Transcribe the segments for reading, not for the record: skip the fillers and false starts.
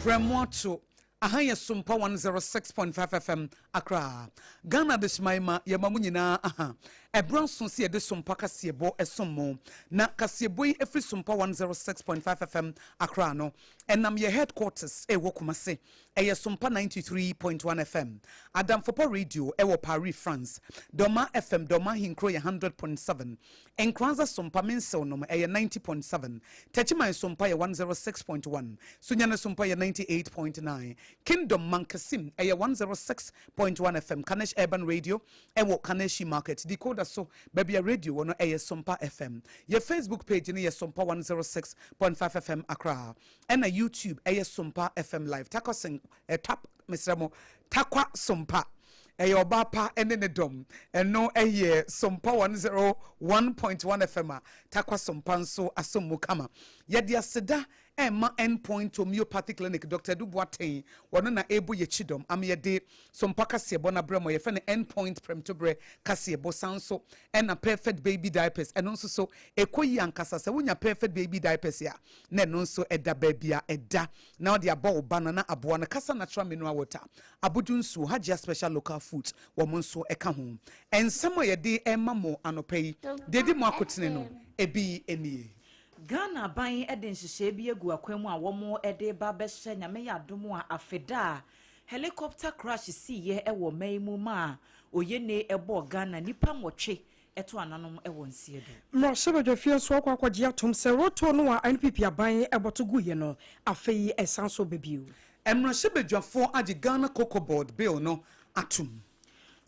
Prɛmoato, Aha yɛ Sompa 106.5 FM, Accra. Ghana Adehyeman ma yɛma mo nyinaa aha. Ɛberɛ aso sɛ yɛde Sompa kaseɛbɔ som mo. Na kaseɛbɔ yi ɛfiri Sompa 106.5 FM, Accra no, ɛnam yɛ headquarters ɛwɔ Kumasi. Ɛyɛ Sompa 93.1 FM. Adamfopa Radio ɛwɔ Paris, France. Dɔma FM, Dɔma Ahenkuro yɛ 100.7. Nkoranza Sompa Mensew nom ɛyɛ 90.7, Techiman Sompa yɛ 106.1, Sunyani Sompa yɛ 98.9, Kingdom Mankasim ɛyɛ 106.1 FM, Kanesh Urban Radio ɛwɔ Kaneshie Market, Decoder so baabi a radio wɔ no ɛyɛ Sompa FM. Yɛ Facebook page no yɛ Sompa 106.5 FM Accra, ɛna YouTube ɛyɛ Sompa FM Live. Takwa Sen eh, tap mesrɛ mo Takwa Sompa ɛyɛ ɔbaa pa ne ne dɔm ɛno ɛyɛ Sompa 101.1 FM a Takwa Sompa nso asom mu kama. Yɛde aseda ɛma Endpoint Homeopathy Clinic Dr. Adu Boateng wɔno na ɛbɔ yɛkyi dɔm ama yɛde Sompa kaseɛbɔ no abrɛ mo. Yɛfɛ no Endpoint Prɛmtoberɛ kaseɛbɔ san so ɛna Perfect Baby Diapers ɛno nso so ɛkɔ yi ankasa. Sɛ wonya Perfect Baby Diapers a na ɛno nso ɛda baabi a ɛda na ɔde abɔ wo ba no na aboa no. Kasa Natural Mineral Water, Abodwo Nsuo, Hajia Special Local Foods wɔn nso ɛka ho. Nsɛm a yɛde ɛma mo anɔpa yi deɛ ɛdi mo akotene no ebi nie. Ghana aban de nhyehyɛe bi agu akwan mu a wɔde reba abɛhyɛ Nyame yɛ adom a afe da a helicopter crash siiɛ wɔ ɔman yi mu maa Oyene bɔɔ Ghana nnipa nwɔtwe to ananom wɔ nseɛ do. Mmarahyɛbadwafie nso akɔ akɔgye atom sɛ rotow no a NPP aban bɔto guiɛ no, afei ɛsan so ba bio. Mmarahyɛbadwafoɔ agye Ghana Cocoa Board Bill no atom.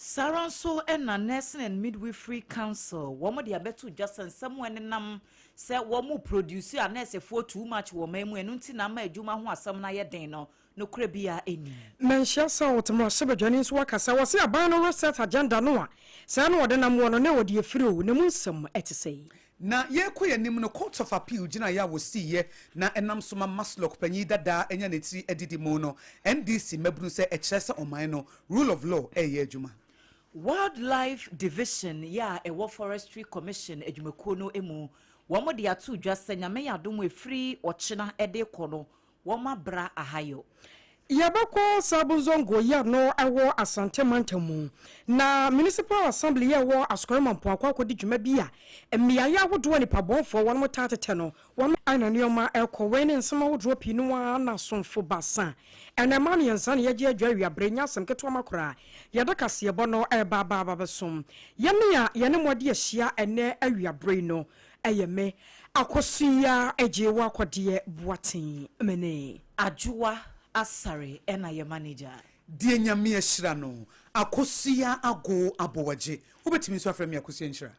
Saa ara nso na Nursing and Midwifery Council wɔn de abɛto dwa sɛ nsɛm a ɛnenam sɛ wɔn produce anɛɛsefoɔ too much wɔ ɔman mu ɛno nti na ama adwuma ho asɛm no ayɛ den no nokorɛ biara nni mu. Manhyia South mmarahyɛbadwani nso aka sɛ wɔse aban no reset agenda no a sɛɛ na ɔde nam wɔ no na ɔde afiri o na mu nsɛm te sɛi. Na yɛrekɔ yɛn anim no, Court of Appeal gyinaeɛ a wɔsiiɛ na ɛnam so ma MASLOC panyin dadaa anya ne tiri adidi mu no, NDC mmabunu sɛ ɛkyerɛ sɛ ɔman no rule of law reyɛ adwuma. Wildlife Division yɛ a ɛwɔ Forestry Commission adwumakuo no mu, wɔn de ato dwa sɛ Nyame yɛ adom a ɛfiri ɔkyena de rekɔ no Wɔabra ahayɔ. Yɛbɛkɔ Sabo Zongo yi a no ɛwɔ Asante mantam mu. Na Municipal Assembly yi a ɛwɔ Asukore Mampong akɔ akɔdi dwuma bi a mmeaeɛ ahodoɔ a nnipa bɔnfoɔ wɔnom taa tetɛ no wɔn na nnoɔma ɛkɔ. Wei ne nsɛm ahodoɔ pii no ara na asomfo basa ɛna mmaa mmiɛnsa na yɛgye adwa awiaberɛ nyɛ asɛm ketewa ma koraa. Yɛde kaseɛbɔ no ɛreba aba abɛsom yɛne a yɛne mo adi ahyia ɛnɛ awiaberɛ yi no. Ɛyɛ me Akosua Agyewa Kɔdeɛ Boateng me ne. Adwoa Asare ɛna yɛ manager. Deɛ Nyame ahyira no, Akosua Agoo Abowagye. Wobɛtumi nso afrɛ me Akosua Nhyira.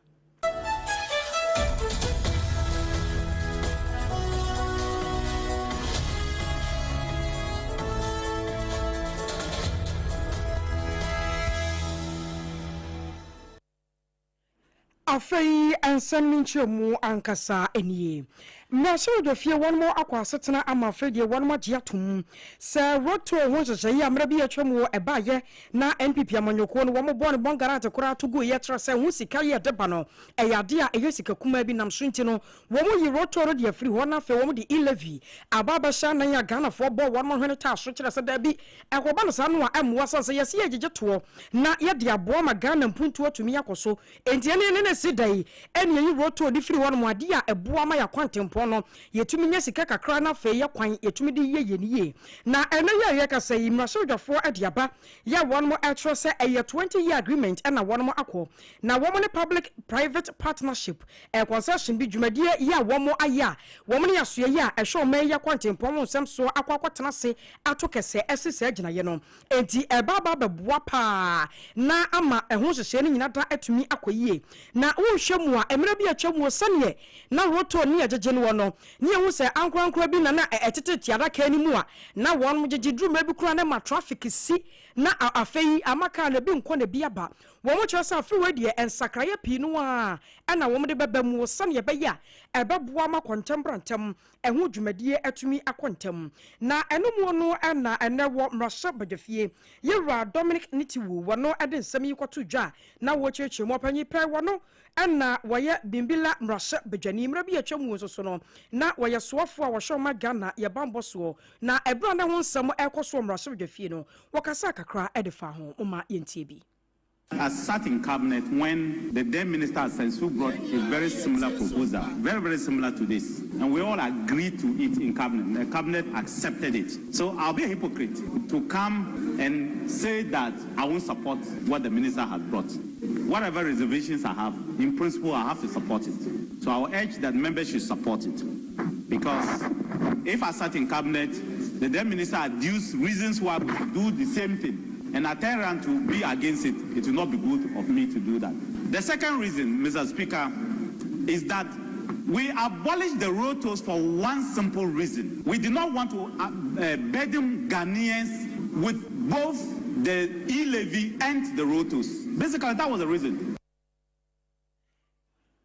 Afei nsɛm no nkyerɛmu ankasa nie. Mmarahyɛbadwafie wɔnom akɔ asetena ama afei deɛ wɔnom agye atom sɛ road toll ho nhyehyɛeɛ a mmerɛ bi atwa mu ɛbaeɛ na NPP amanyɔkuo no wɔn bɔɔ ne bɔngarate koraa to guiɛ kyerɛ sɛ ho sika yi a ɛde ba no ɛyɛ adeɛ a ɛyɛ sika kumaa bi nam so nti no wɔn yi road toll no de afiri hɔ na afei wɔn de e-levy aba abɛhyɛ anan a Ghanafoɔ bɔɔ wɔnom hwene taa so kyerɛ sɛ daabi Ɛkɔba no saa no a, ɛmmoa sane sɛ yɛse yɛgyegye toɔ na yɛde aboa ma Ghana mpuntuo atumi akɔ so. Enti ɛne ɛne no si da yi ɛne yɛyi road toll de firi hɔ nom, adeɛ a ɛboa ma yɛakwantempɔn no yɛtumi nya sika kakra na afei yɛ kwan yɛtumi de yɛ yɛn yie. Na ɛnɛ yi a yɛrekasa yi mmarahyɛbadwafoɔ de aba yɛ a wɔnom ɛkyerɛ sɛ ɛyɛ 20 year agreement ɛna wɔnom akɔ na wɔn ne public private partnership concession bi dwumadie yi a wɔn ayɛ a wɔn ne asoɛeɛ yi a ɛhwɛ ɔman yi akwantempɔn ho nsɛm soɔ akɔ akɔtena ase ato kɛsɛ asi saa gyinaeɛ no. Enti ɛreba aba abɛboa pa ara na ama ɛho nhyehyɛeɛ no nyina da atumi akɔ yie. Na wohwɛ mu a, mmerɛ bi a atwa mu sɛdeɛ na roto ne ɛgyegye noɔ no, ne yɛhu sɛ ankorankorɛ bi na na ɛtetete adaka no mu a na wɔn gyegye duru mmerɛ bi koraa na ɛma traffic si na afei ama kaa no ebi nkɔ na ebi aba. Wɔn kyerɛ sɛ afei wei deɛ, nsakraeɛ pii no a ɛna wɔn de bɛba mu sɛnea ɛbɛyɛ a ɛbɛboa ma kɔntɛm ɛho dwumadie atumi akɔ ntɛm. Na ɛno mu no, ɛna ɛnɛ wɔ mmarahyɛ badwafie, yɛwura Dominic Nitiwul wɔno ɛde nsɛm yi kɔto dwa na wɔkyerɛkyerɛ mu. Ɔpanyin pɛ wɔno ɛna wɔyɛ Bimbila mmarahyɛ badwani. Mmerɛ bi atwa mu nso so no, na wɔyɛ soafoɔ a wɔhyɛ ɔma Ghana yɛ bambɔ soɔ. Na ɛberɛ a ne ho nsɛm ɛkɔ so wɔ mmarahyɛ badwafie no, wɔkasa kakra ɛde fa ho. Moma yɛntie bi. I sat in cabinet when the then minister Asensu brought a very similar proposal, very, very similar to this. And we all agreed to it in cabinet. The cabinet accepted it. So I'll be a hypocrite to come and say that I won't support what the minister has brought. Whatever reservations I have, in principle, I have to support it. So I will urge that members should support it. Because if I sat in cabinet, the then minister adduced reasons why we should do the same thing, and I turn around to be against it, it will not be good of me to do that. The second reason, Mr. Speaker, is that we abolished the road tolls for one simple reason. We did not want to burden Ghanaians with both the e-levy and the road tolls. Basically, that was the reason.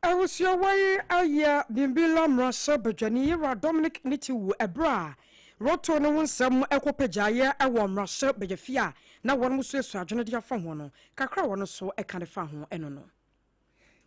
Awusuawa yi ayɛ Bimbila mmarahyɛ badwani yɛwura Dominic Nitiwul, ɛberɛ a road toll no ho nsɛm ɛkɔ pagyaeɛ ɛwɔ mmarahyɛ badwafie a na wɔn nso esu adwene de afa ho no, kakra wɔn nso ɛka ne fa ho ɛno no.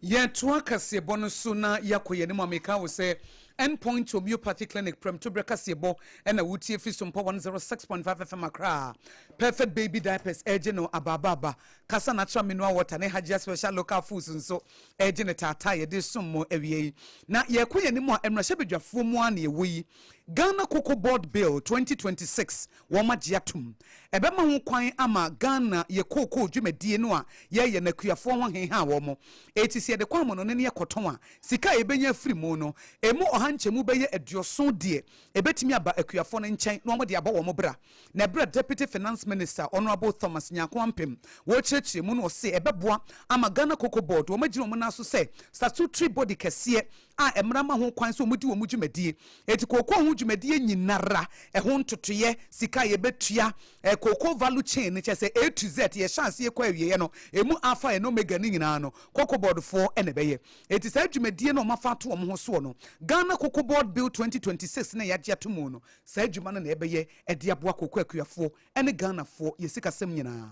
Yɛtoa kaseɛbɔ no so na yɛakɔ yɛn anim a, meka wo sɛ Endpoint Homeopathy Clinic prɛmtoberɛ kaseɛbɔ ɛna wotie fi Sompa 106.5 FM Accra. Perfect Baby Diapers ɛgye no abaabaaba, Kasa Natural Mineral Water ne Hajia Special Local Foods nso ɛgye ne taataa. Yɛde som mo awie yi na yɛkɔ yɛn anim a, mmarahyɛbadwafoɔ mu a na yɛwɔ yi, Ghana Cocoa Board Bill 2026 wɔn agye atom. Ɛbɛma ho kwan ama Ghana yɛ kookoo dwumadie no a yɛyɛ n'akuafoɔ ho heha wɔn mo. Eti sɛ yɛde kɔ amono ne yɛkɔtɔn a, sika a yɛbɛnya afiri mu no, emu 170% deɛ ɛbɛtumi aba akuafoɔ no nkyɛn na wɔn de abɔ wɔn bra. Na ɛberɛ Deputy Finance Minister, Honourable Thomas Nyako Ampem, wɔrekyerɛkyerɛ mu no, ɔse ɛbɛboa ama Ghana Cocoa Board wɔn agyina wɔn nan so sɛ statutory body kɛseɛ a mmara ma ho kwan sɛ wɔn di wɔn dwumadie. Eti kookoo ho dwumadie nyinara, ɛho ntotoyɛ, sika a yɛbɛtua, kookoo value chain no, kyerɛ sɛ A to Z, yɛhyɛ aseɛ kɔ awieɛ no, emu alpha and omega ne nyinaa no, Cocoa Board foɔ ɛna ɛbɛyɛ. Eti saa dwumadie no a wɔafa ato wɔn ho soɔ no, Ghana Cocoa Board Bill 2026 na yɛagye ato mu no, saa adwuma no na ɛbɛyɛ ɛde aboa kookoo akuafoɔ ɛne Ghanafoɔ yɛ sikasɛm nyinaa.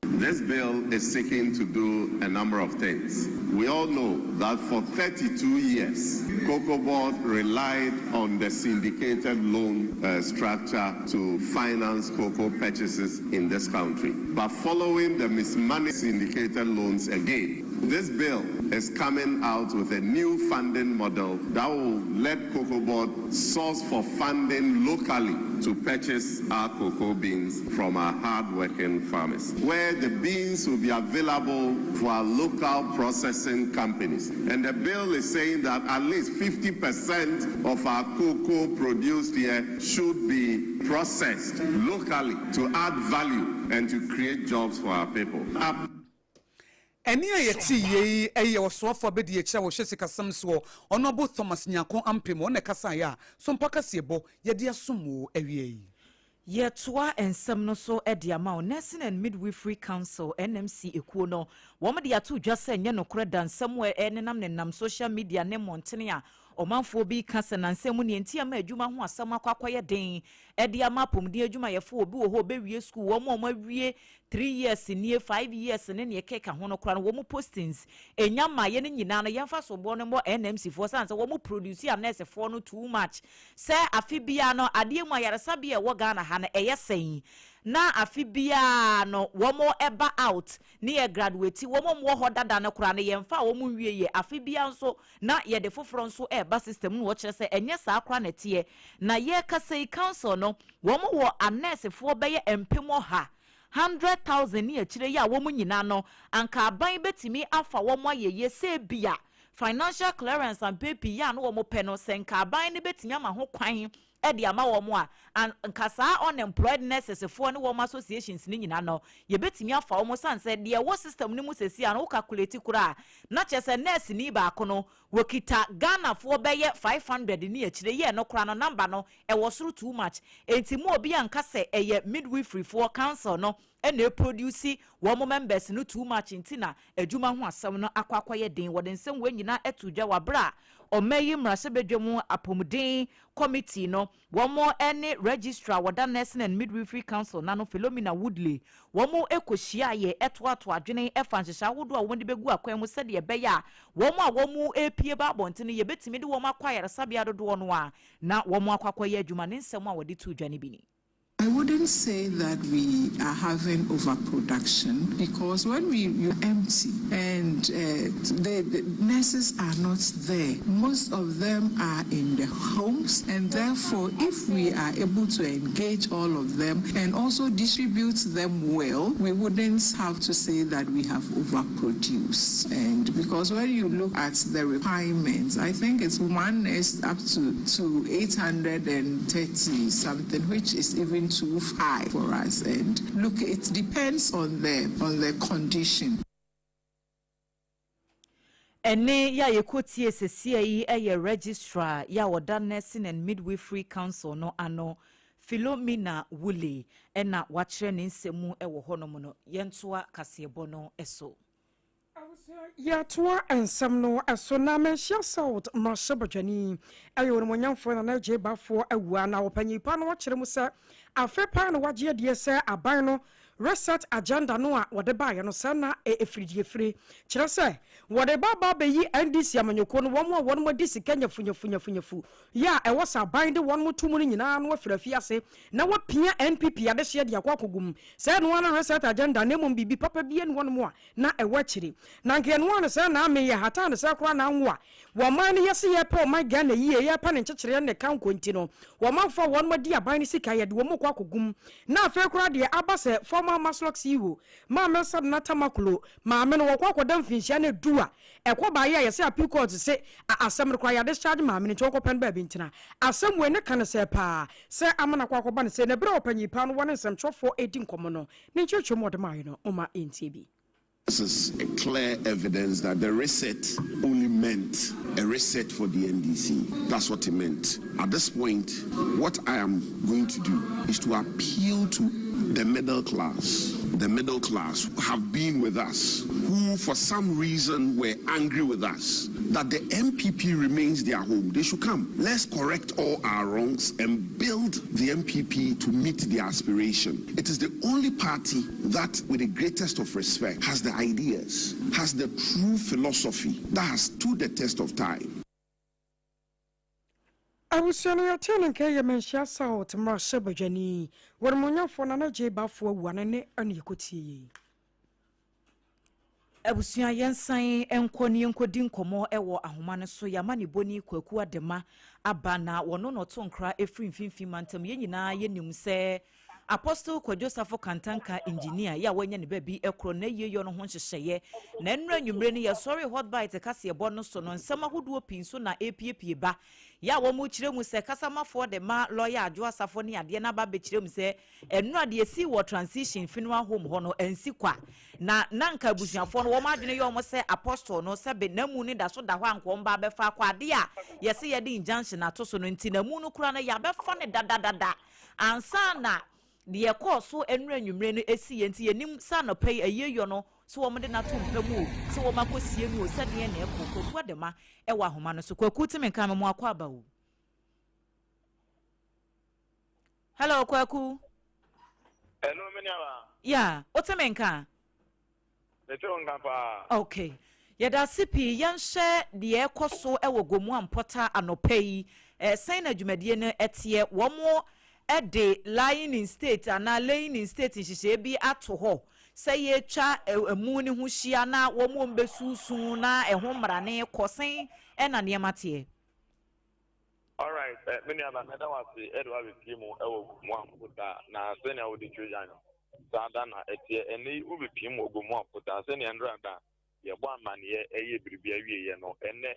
This bill is seeking to do a number of things. We all know that for 32 years, Cocoa Board relied on the syndicated loan structure to finance cocoa purchases in this country. But following the mismanaged syndicated loans again, this bill is coming out with a new funding model that will let Cocoa Board source for funding locally to purchase our cocoa beans from our hard-working farmers, where the beans will be available for our local processing companies. And the bill is saying that at least 50% of our cocoa produced here should be processed locally to add value and to create jobs for our people. Up Ɛne a yɛte yie yi ɛyɛ ɔsoafoɔ abɛdi akyire a wɔhyɛ sikasɛm soɔ, Honourable Thomas Nyako Ampem, wɔn na ɛkasaeɛ a Sompa kaseɛbɔ yɛde asom wo awie yi. Yɛtoa nsɛm no so de ama wo. Nursing and Midwifery Council, NMC ekuo no, wɔn de ato dwa sɛ nyɛ nokorɛ da nsɛm a ɛnenam nenam social media ne mmɔntene a ɔmanfoɔ bi ka sɛ nansɛm mu neɛ nti ama adwuma ho asɛm akɔ akɔyɛ den ɛde ama apɔmuden adwumayɛfoɔ. Obi wɔ hɔ ɔbɛwie sukuu, wɔn a wɔn awie 3 years nie, 5 years ne neɛ keka ho no koraa no, wɔn postings enya mmaayɛ no nyinaa no, yɛmfa soboɔ no mmɔ NMC foɔ san sɛ wɔn produce a nursefoɔ no too much, sɛ afe biara no adeɛ mu ayaresabea a ɛwɔ Ghana ha no ɛyɛ sɛn na afe biara no wɔn ɛba out ne yɛ graduate. Wɔn a wɔwɔ hɔ dada no koraa no, yɛmfa a wɔn nwie yɛ afe biara nso na yɛde foforɔ nso ɛreba system no. Wɔkyerɛ sɛ ɛnyɛ saa koraa na ɛteɛ. Na yɛrekasa yi, council no wɔn wɔ anɛɛsefoɔ bɛyɛ 100,000, 100,000 ne akyire yi a wɔn nyinaa no anka aban bɛtumi afa wɔn ayɛyie sɛ bia financial clearance and pii a no wɔn pɛ no, sɛ nka aban no bɛtumi ama ho kwan ɛde ama wɔn a, nka saa unemployed nurses foɔ ne wɔn associations ne nyinaa no, yɛbɛtumi afa wɔn san sɛ deɛ ɛwɔ system no mu sɛsi a no, wo calculate koraa na kyerɛ sɛ nurse ni baako no wɔkita Ghanafoɔ bɛyɛ 500 ne akyire yɛ no koraa no, number no ɛwɔ soro too much. Enti mu obi anka sɛ ɛyɛ midwifery foɔ council no. na ɛproduce wɔn members no too much nti na adwuma ho asɛm no akɔ akɔyɛ den. Wɔde nsɛm wei nyinaa to dwa wɔ aberɛ a ɔman yi mmarahyɛbadwam apɔmuden committee no wɔn ne Registrar a wɔda Nursing and Midwifery Council no ano Philomena Woodley wɔn kɔhyiaeɛ toatoa adwene fa nhyehyɛe ahodoɔ a wɔde bɛgu akwan mu sɛdeɛ ɛbɛyɛ a wɔn a wɔrepue ba abɔnten no yɛbɛtumi de wɔn akɔ ayaresabea dodoɔ no ara na wɔn akɔ akɔyɛ adwuma. Ne nsɛm a wɔde too dwa no bi ni. I wouldn't say that we are having overproduction because when we you empty and uh, the, the nurses are not there, most of them are in the homes, and therefore, if we are able to engage all of them and also distribute them well, we wouldn't have to say that we have overproduced. And because when you look at the requirements, I think it's one nurse up to, to 830 something, which is even too high for us. And look, it depends on the on the condition. Ɛnne yi a yɛkɔtie sesia yi yɛ Registrar yi a ɔda Nursing and Midwifery Council no ano, Philomena Woolley na wakyerɛ ne nsɛm mu wɔ hɔnom no. Yɛntoa kaseɛbɔ no so. Yɛtoa nsɛm no so na Manhyia South mmarahyɛbadwani yɛ Onimuonyamfoɔ Nana Adjei Baffour Awuah na ɔpanyin pa no akyerɛ mu sɛ afe paa na wagye adie sɛ aban no Reset Agenda no a wɔde baeɛ no sɛ na ɛfiri deɛ ɛfire kyerɛ sɛ wɔde ba aba abɛyi NDC amanyɔkuo no wɔn a wɔn adi sika nyafunyafunyafunyafu yɛ a ɛwɔ sɛ aban de wɔn to mu no nyinaa ano afiri afiase na wɔapia NPP adehyeɛ de akɔ akɔgu mu sɛ ɛno ara ne Reset Agenda na mmom biribi papa biara nni hɔnom a na ɛwɔ akyiri. Na anka yɛnoaa no sɛɛ na amee, yɛhataa no sɛɛ koraa na anwo a wɔman no yɛse yɛpɛ ɔman Ghana yie, yɛpɛ ne nkyekyereɛ ne kanko nti no wɔmanfoɔ a wɔnom adi aban no sika yɛde wɔn kɔ akɔgum. Na afei koraa deɛ aba sɛ former MASLOC CEO Maame Sadna Tamaklo maame no wɔkɔ akɔda mfinhyia no du a ɛkɔ baeɛ a yɛse appeal court se a asɛm no koraa yɛadischarge maame no nti ɔnkɔpɛ no baabi ntena. Asɛm wei ne ka no sɛɛ paa sɛ ama no akɔ akɔba no sei na berɛ a ɔpanyin paa no wɔ ne nsɛmtwerɛfoɔ redi nkɔmmɔ no Ne nkyerɛkyerɛmu a ɔde maeɛ no, momma yɛntie bi. This is a clear evidence that the reset only meant a reset for the NDC. That's what it meant. At this point, what I am going to do is to appeal to the middle class. The middle class have been with us, who for some reason were angry with us, that the NPP remains their home. They should come. Let's correct all our wrongs and build the NPP to meet their aspiration. It is the only party that, with the greatest of respect, has the ideas, has the true philosophy that has stood the test of time. Abusua no yɛtee ne nka yɛ Manhyia South mmarahyɛbadwani, Wɔnimonyamfoɔ Nana Gyei Baffour Awuah ne nne na yɛkɔtie yei. Abusua yɛnsan nkɔ ne yɛnkɔdi nkɔmmɔ wɔ ahoma no so. Yɛn amanebɔni Kwaku Adema aba na wɔno na ɔto nkra firi Mfimfini Mantam. Yɛn nyinaa yɛnim sɛ Apostle Kwadwo Safo Kantanka Engineer yɛ a wanya ne baabi korɔ n'ayieyɔ no ho nhyehyɛeɛ. Na nnora anwummere no yɛsɔree Hot Bite kaseɛbɔ no so no nsɛm ahodoɔ pii nso na ɛrepiepie ba. Yɛ a wɔrekyerɛ mu sɛ kasamafoɔ de ma lɔya Adwo Asafo ne adeɛ no aba abɛkyerɛ mu sɛ Nnora deɛ esii wɔ Transition Funeral Home hɔ no ansi kwa. Na na anka abusuafoɔ no wɔn adwene yɛ wɔn sɛ Apostle no sɛbe n'amu no da so da hɔ a anka wɔn ba abɛfa akɔ adeɛ a yɛse yɛde injunction ato so no nti n'amu no koraa no yɛabɛfa no dadadada ansa na deɛ ɛkɔɔ so nnora anwummere no esiiɛ nti yɛnim sɛ anɔpa yi ayieyɔ no sɛ wɔn de no ato mpa mu o sɛ wɔn akɔsie no o sɛdeɛ na ɛkɔ. Kwaku Adema wɔ ahoma no so. Kwaku te me nka me mo akɔ aba o. Hello, Kwaku. Hello, me nua. Yeah, wote me nka? Mete wo nka paa. Okay. Yɛda ase pii. Yɛnhwɛ deɛ ɛkɔ so wɔ Gomoa Mpɔta anɔpa yi. Eh, sɛn na dwumadie no ɛteɛ? Wɔn de lying in state anaa laying in state nhyehyɛeɛ bi ato hɔ sɛ yɛtwa ɛmu no ho hyia na wɔn wɔn bɛsusu na ɛho mmarane kɔ sɛn ɛna nneɛma teɛ? Alright, eh, me nuaba, mɛda wo ase de woabɛpie mu wɔ Gomoa Mpota, na sɛnea wode twa dwa no, saa da na ɛteɛ. Ɛnnɛ yi wobɛpie mu wɔ Gomoa Mpota, sɛnea nnora da yɛbɔ amanneɛ yɛ biribi awieeɛ no, ɛnnɛ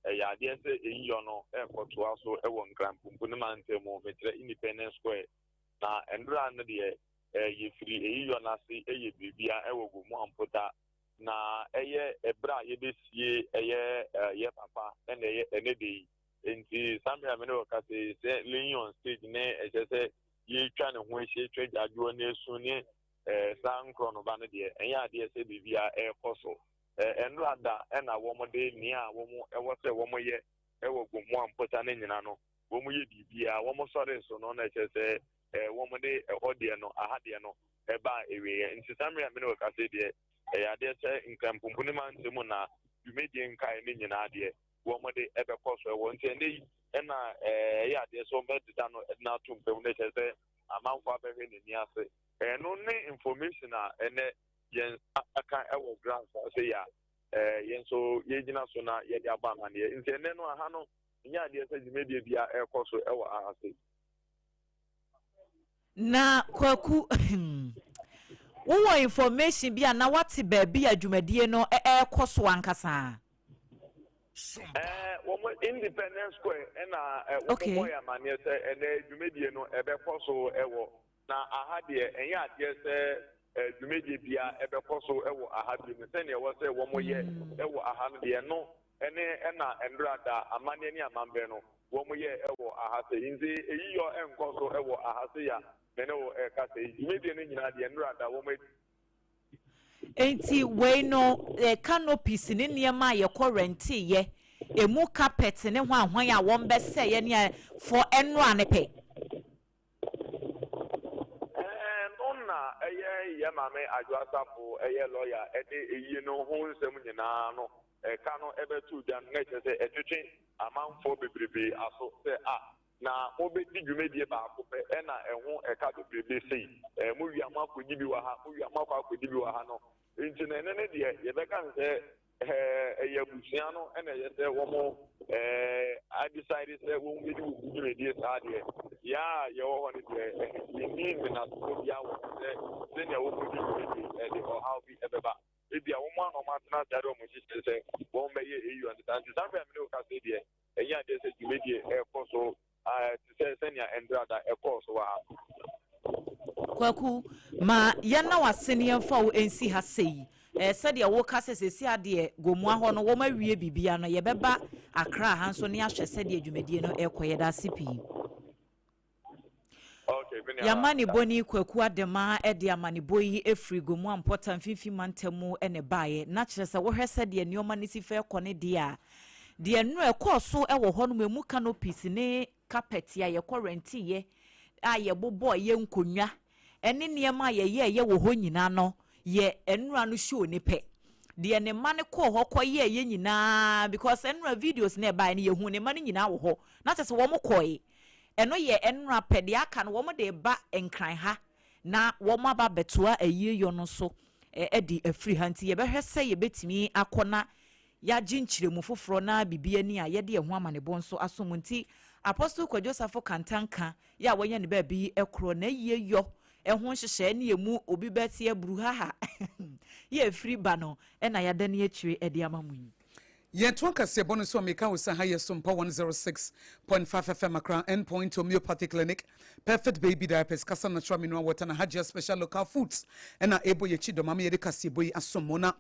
ɛyɛ adeɛ sɛ eyiyɔ no rekɔtoa so wɔ Nkran Pumpuni mantam mu, mekyerɛ Independence Square. Na nnora no deɛ, eh, yɛfiri eyiyɔ no ase yɛ biribia wɔ Gomoa Mpota, na ɛyɛ ɛberɛ a yɛbɛsie ɛyɛ eh, yɛ papa ɛna ɛyɛ ɛnɛ da yi. Enti saa mmerɛ a me ne wo kasa yi, sɛ laying on stage ne ɛkyerɛ sɛ yɛretwa ne ho ahyia, atwa gyaadwoɔ ne asu ne Saa nkorɔnoba no deɛ, ɛnyɛ adeɛ sɛ biribiara rekɔ so. Nnora da na wɔde nea wɔn wɔ sɛ wɔyɛ wɔ Gomoa mpɔtam no nyina no, wɔyɛ biribiara. Wɔsɔree so no, na ɛkyerɛ sɛ wɔde ɛhɔ deɛ no, aha deɛ no, baa awieeɛ. Nti saa mmerɛ a me ne wo rekasa yi deɛ, ɛyɛ adeɛ sɛ Nkrampompu mantam mu na dwumadie nkaeɛ no nyinaa deɛ, wɔde bɛkɔ so wɔ. Nti ɛnnɛ yi na ɛyɛ adeɛ sɛ wɔbɛdeda no de no ato mpa mu, na ɛkyerɛ sɛ amanfoɔ abɛhwɛ n'ani ase. Ɛno ne information a ɛnnɛ yɛn nsa aka wɔ ground so ase yi a yɛn nso yɛgyina so na yɛde abɔ amanneɛ. Nti ɛnnɛ no aha no nyɛ adeɛ sɛ dwumadie biara ɛrekɔ so wɔ aha se. Na Kwaku, wowɔ information bi a na wate baabi a dwumadie no ɛrekɔ so ankasa? Wɔn Independence Square ɛna wɔn bɔ yɛ amanneɛ sɛ ɛnɛ dwumadie no ɛbɛkɔ so ɛwɔ. Na aha deɛ ɛnyɛ adeɛ sɛ dwumadie biara ɛbɛkɔ so ɛwɔ aha bi no, sɛnea ɛwɔ sɛ wɔn yɛ ɛwɔ aha no deɛ, ɛno ɛne ɛna nnora da amanneɛ ne amammerɛ no wɔn yɛ ɛwɔ aha sɛ. Nti eyi yɔ ɛnkɔ so ɛwɔ aha sɛ ya me ne wo ɛka sɛ dwumadie no nyinaa deɛ, nnora da wɔn Nti wei no, canopies ne nneɛma a yɛkɔ renteyɛ, emu carpet ne hwanhwan a wɔn bɛsɛeɛ ne a for ɛnora ne pɛ. Ɛno na ɛyɛ yɛ maame Adwo Asafo, ɛyɛ lɔya, ɛde eyie no ho nsɛm nyinaa no ɛka no ɛbɛto dwa no, na ɛkyerɛ sɛ ɛtwetwe amanfoɔ bebrebe aso sɛ a na mobɛdi dwumadie baako pɛ ɛna ɛho ɛka bebrebe sei. Mowia mo akɔdi bi wɔ ha, mowia mo akɔ akɔdi bi wɔ ha no. Nti no ɛno ne deɛ yɛbɛka no sɛ ɛyɛ abusua no ɛna ɛyɛ sɛ wɔn adecide sɛ wɔn bɛdi wɔn dwumadie saa deɛ. Yɛ a yɛwɔ hɔ no deɛ, yɛnni mmenatoɔ biara wɔ ho sɛ sɛnea wɔn di dwumadie ɛde ɔhaw bi ɛbɛba. Ebi a wɔn a wɔn atena ase ade wɔn hyehyɛ sɛ wɔn bɛyɛ eyi ɔno saa. Nti saa bɛn mi ne wo kasa deɛ, ɛnyɛ adeɛ sɛ dwumadie ɛrekɔ so te sɛ sɛnea ndrada ɛkɔɔ so wɔ ha. Kwaku, ma yɛna wase ne yɛmfa wo nsi ha sei. Sɛdeɛ woka sɛ sɛsi adeɛ Gomua hɔ no wɔn awie biribia no, yɛbɛba Accra ha nso ne ahwɛ sɛdeɛ dwumadie no ɛkɔ. Yɛda ase pii. Yɛama ne bɔni Kwaku Adema de amanebɔ yi efiri Gomua mpɔta mfimfini mantam mu ne baeɛ. Na kyerɛ sɛ wohwɛ sɛdeɛ nneɛma no si fɛ kɔ ne deɛ a deɛ nnora ɛkɔɔ so wɔ hɔ nom, emu canopies ne carpet a yɛkɔ renteyɛ a yɛbobɔ yɛ nkonnwa ɛne nneɛma a yɛyɛɛyɛ wɔ hɔ nyinaa no yɛ nnora no show ne pɛ deɛ ne mma no kɔɔ hɔ kɔyɛɛ yɛ nyinaa, because nnora videos na ɛbaeɛ no, yɛhu ne mma no nyinaa wɔ hɔ. Na kyerɛ sɛ wɔn kɔe, ɛno yɛ nnora pɛ. Deɛ aka no, wɔn de ba Nkran ha na wɔn aba abɛtoa ayie yɔ no so ɛde afiri ha. Nti yɛbɛhwɛ sɛ yɛbɛtumi akɔ na yɛagye nkyerɛmu foforɔ na biribi ani a yɛde ɛho amanebɔ nso aso mu. Nti Apostle Kwadwo Safo Kantanka yɛ a wɔanya ne baabi korɔ na ayie yɔ ɛho nhyehyɛe ne emu obi bɛte aburu haha yɛ afiri ba no, ɛna yɛada ne akyire ɛde ama mu yi. Yɛto akaseɛbɔ no so a, meka wo sɛ ha yɛ Sompa 106.5 FM Accra. Endpoint Homeopathy Clinic, Perfect Baby Diapers, Kasa Natural Mineral Water na Hajia Special Local Foods ɛna ɛbɔ yɛkyi dɔm ama yɛde kaseɛbɔ yi asom mo. Na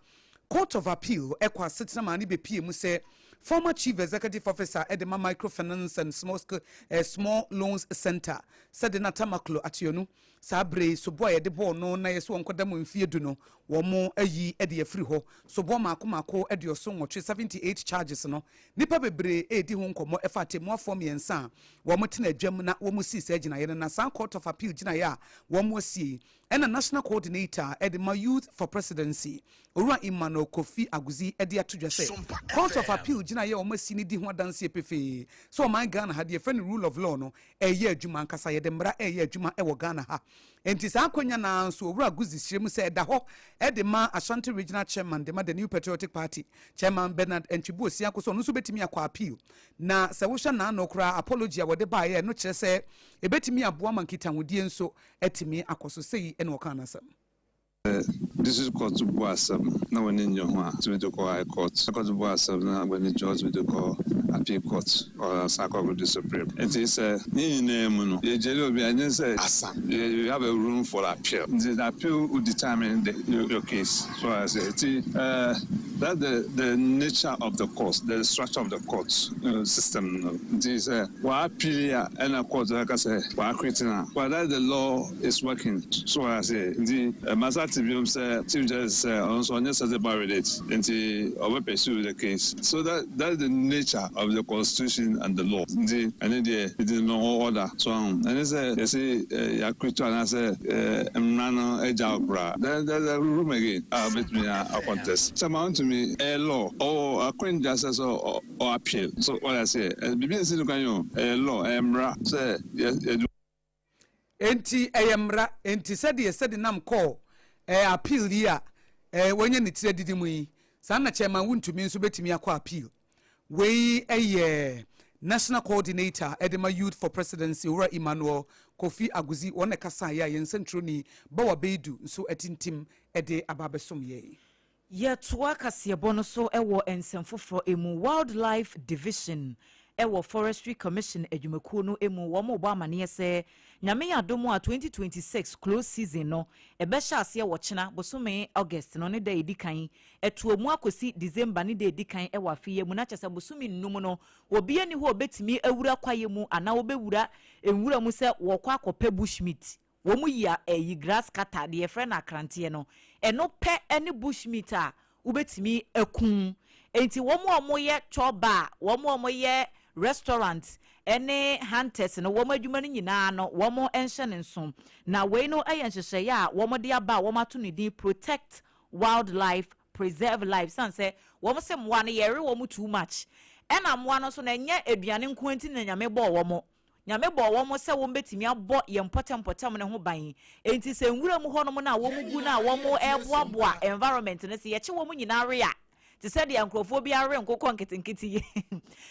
Court of Appeal ɛkɔ asetena maa ne bɛpie mu sɛ former Chief Executive Officer ɛde ma Microfinance and Small Loans Center sɛde na Tamaklo Ationu, saa bere sobo a yɛde bɔɔ no na yɛsɛ wɔn kɔda mu mfie 10 no, wɔn ayi de afiri hɔ. Soboɔ mmaako mmaako 88, 78 charges no, nipa bebree edi ho nkɔmmɔ ɛfa atemmuafoɔ mmiɛnsa a wɔn tena adwam na wɔn sii saa gyinaeɛ no. Na saa Court of Appeal gyinaeɛ a wɔn asie ɛna National Coordinator ɛde ma Youth for Presidency, Owura Emmanuel Kofi Aguzi, ɛde ato dwa sɛ Court of Appeal gyinaeɛ a wɔn asi no di ho adanseɛ pefee sɛ ɔman Ghana ha deɛ yɛfrɛ no rule of law no ɛyɛ adwuma ankasa, yɛde mmara ɛyɛ adwuma ɛwɔ Ghana ha. Nti saa akonnwa naa nso, Owura Aguzi kyerɛ mu sɛ ɛda hɔ ɛde ma Ashanti Regional Chairman de ma the New Patriotic Party, Chairman Bernard Antwibu Osiako, sɛ ɔno nso bɛtumi akɔ appeal. Na sɛ wohwɛ n'ano koraa, apology a wɔde baeɛ no kyerɛ sɛ ɛbɛtumi aboa ma nkitahodie nso atumi akɔ so. Sɛyi ɛna ɔka n'asɛm. District court bu asɛm na w'ani nnye ho a, tumi de kɔ High Court. High Court bu asɛm na w'ani gye ho, tumi de kɔ Appeal Court or san kɔ the Supreme. Nti sɛ ne nyinaa mu no yɛgyere obi a, ɛnyɛ sɛ asa, you have a room for appeal. Nti the appeal will determine your case. So I say nti That's the nature of the court, the structure of the court system no. Nti sɛ wɔappeal a, ɛna court bɛka sɛ wɔacquit no a, but that the law is working. So wɔyɛ ase nti masa te biom sɛ Chief Justice sɛ ɔno nso ɔnyɛ satisfied with it, nti ɔbɛ pursue the case. So that's the nature of the constitution and the law. Nti ɛne deɛ it is no order. So ɛne sɛ yɛsi yɛacquit anaasɛ mmara no agya koraa, there's a room again a ɔbɛtumi a contest. Chairman Wontumi, ɛyɛ law, ɔwɔ akɔnja sɛ sɛ ɔ appeal. So wɔyɛ ase biribi nsi no kwan yi o, ɛyɛ law, ɛyɛ mmara sɛ yɛ. Enti ɛyɛ mmara, enti sɛdeɛ sɛde nam kɔɔ appeal yi a wɔnyɛ ne tiri adidi mu yi, saa na Chairman Wontumi nso bɛtumi akɔ appeal. Wei ɛyɛ National Coordinator ɛde ma Youth for Presidency, Owura Emmanuel Kofi Aguzi, wɔn na ɛkasa yɛ a yɛn nsɛntwerɛni Bawa Beidu nso atintim ɛde aba abɛsom yɛn. Yɛtoa kaseɛbɔ no so wɔ nsɛm foforɔ mu. Wildlife Division ɛwɔ Forestry Commission adwumakuo no mu, wɔn bɔ amaneɛ sɛ Nyame yɛ adom a, 2026 close season no ɛbɛhyɛ aseɛ wɔ kyena bosome August no ne da edi kan, ɛtoɔ mu akɔsi December ne da edi kan ɛwɔ afeɛ mu. Na kyerɛ sɛ bosome 5 no, obi ani hɔ a obɛtumi awura kwaeɛ mu anaa wobɛwura nwura mu sɛ wɔkɔ akɔpɛ bushmeat. Wɔn yi a ɛyi grass cutter deɛ yɛfrɛ no akranteɛ no, ɛno pɛ ɛne bushmeat a wobɛtumi akum. Nti wɔn a wɔyɛ chop bar, wɔn a wɔyɛ restaurant ɛne hunters no, wɔn adwuma no nyinaa no, wɔn nhyɛ ne nso. Na wei no yɛ nhyehyɛeɛ a wɔn de aba a wɔn ato ne din "Protect Wildlife, Preserve Life", san sɛ wɔn sɛ mmoa no yɛre wɔn too much. Ɛna mmoa no nso na ɛnyɛ aduane nko nti na Nyame bɔɔ wɔn. Nyame bɔɔ wɔn sɛ wɔn bɛtumi abɔ yɛn mpɔtɛmpɔtɛm ne ho ban. Nti sɛ nwura mu hɔnom no a wɔn gu no a wɔn ɛboaboa environment no, sɛ yɛkye wɔn nyinaa we a, te sɛ deɛ nkurɔfoɔ bi awe nkokɔ nketenkete yi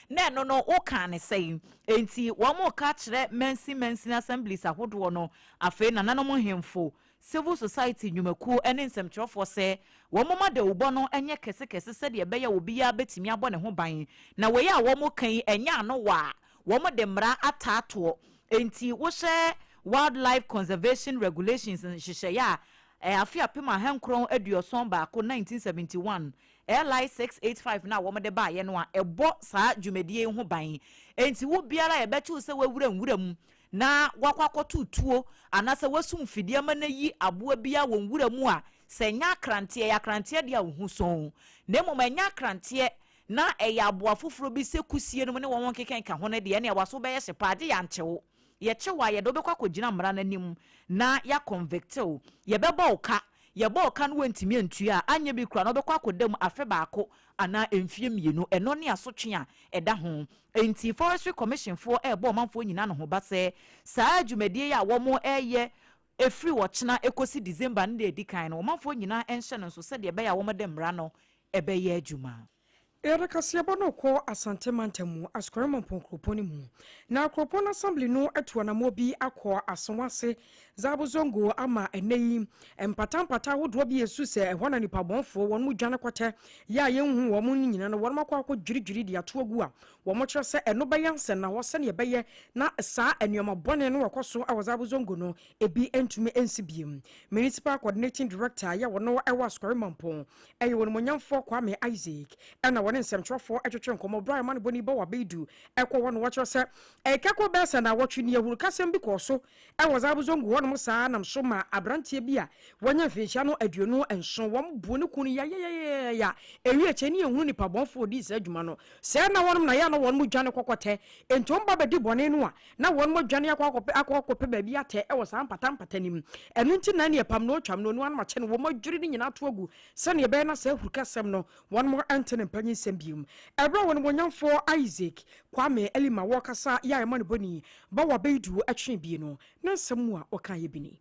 na ɛno no woka ne sɛn. Nti wɔn ka kyerɛ mansin mansin assemblies ahodoɔ no, afei nananom nhemfo, civil society nnwumakuo ne nsɛmtwerɛfoɔ sɛ wɔn mma dawubɔ no nyɛ kɛsekɛse sɛdeɛ ɛbɛyɛ obiara bɛtumi abɔ ne ho ban. Na wei a wɔn ka yi, ɛnyɛ ano wɔ a wɔn de mmara ataatoɔ. Nti wohyɛ Wildlife Conservation Regulations nhyehyɛeɛ a afe 1971, 1971 LI 685 na wɔn de baayɛ no a ɛbɔ saa dwumadie yi ho ban. Nti wo biara yɛbɛkyew sɛ wawura nwura mu na wakɔ akɔto tuo anaasɛ wasum fidie ama no yi aboa bi a wɔ nwura mu a, sɛ ɛnyɛ akranteɛ, yɛ akranteɛ deɛ a wohu sɔn, na mmom ɛnyɛ akranteɛ na ɛyɛ aboa foforɔ bi sɛ kusie no mu ne wɔn keka ka ho no deɛ, ɛne waso bɛyɛ hye paa agye yɛankyew. Yɛkyew a, yɛde wobɛkɔ akɔgyina mmara no anim na yɛaconvict wo, yɛbɛbɔ wo ka. Yɛbɔ wo ka no, wɔntumi antua a, anyɛ bi kora na wobɛkɔ akɔda mu afe 1 anaa mfie 2. Ɛno ne asotwe a ɛda ho. Nti Forestry Commission foɔ ɛrebɔ ɔmanfoɔ nyinaa no ho ba sɛ saa dwumadie yi a wɔn ɛreyɛ efiri wɔkyena ekosi December no de edi kan no, ɔmanfoɔ nyinaa nhyɛ no nso sɛdeɛ ɛbɛyɛ a wɔn de mmara no ɛbɛyɛ adwuma. Yɛde kaseɛbɔ no kɔ Asante mantam mu, Asokore Mampɔn kuropɔn no mu. Na kuropɔn no assembly no atu anammɔ bi akɔ Asawase Zabozongo ama ɛnɛ yi mpatampata ahodoɔ bi esu sɛ ɛhɔ na nipa bɔnfoɔ wɔn mu dwane kɔtɛ yɛ a yɛnhu wɔn no nyinaa no, wɔn akɔ dwiridwiri de ato agu a wɔn kyerɛ sɛ ɛno bɛyɛ nsɛnna hɔ sɛnea ɛbɛyɛ na saa nneɛma bɔne no wɔkɔ so wɔ Zabozongo no ebi ntumi nsi biem. Municipal Coordinating Director yɛ wɔn ɛwɔ Asokore Mampɔn ɛyɛ wɔn monyamfoɔ Kwame Isaac, ɛna wɔne nsɛmtwerɛfoɔ ɛtwetwe nkɔmmɔ bere a ɛma no bɔni bɔ wɔ abɛɛdu ɛkɔ hɔ no, wɔkyerɛ sɛ ɛkɛkɔ bɛɛ sɛ na wɔtwe ne ahuru kasɛm bi kɔɔ so ɛwɔ Zabozongo hɔnom saa nam so ma aberanteɛ bi a wɔnyɛ mfinhyia no 27 wɔn bu ne kun yayayayaya. Ewi akyɛ ne ehunu nipa bɔnfoɔ di saa adwuma no sɛɛ na wɔnom na yɛ no wɔn mu dwane kɔkɔtɛ. Nti wɔn ba bɛdi bɔne no a, na wɔn mu dwane akɔ akɔpɛ baabi atɛ ɛwɔ saa mpata mpata nim. Ɛno nti na ne ɛpam na otwam no onu anam akyɛ no wɔn adwiri ne nyinaa to agu sɛnea ɛbɛyɛ na saa ahuru kasɛm no wɔn mo ɛnte ne mpanyin nsɛm biom. Ɛberɛ a wɔn wɔnyamfoɔ Isaac Kwame Elima wɔkasa yɛ a ɛma no bɔni ba wɔ abɛyidu ɛtwe bie no, ne nsɛm mu a wɔka yɛ bi ni.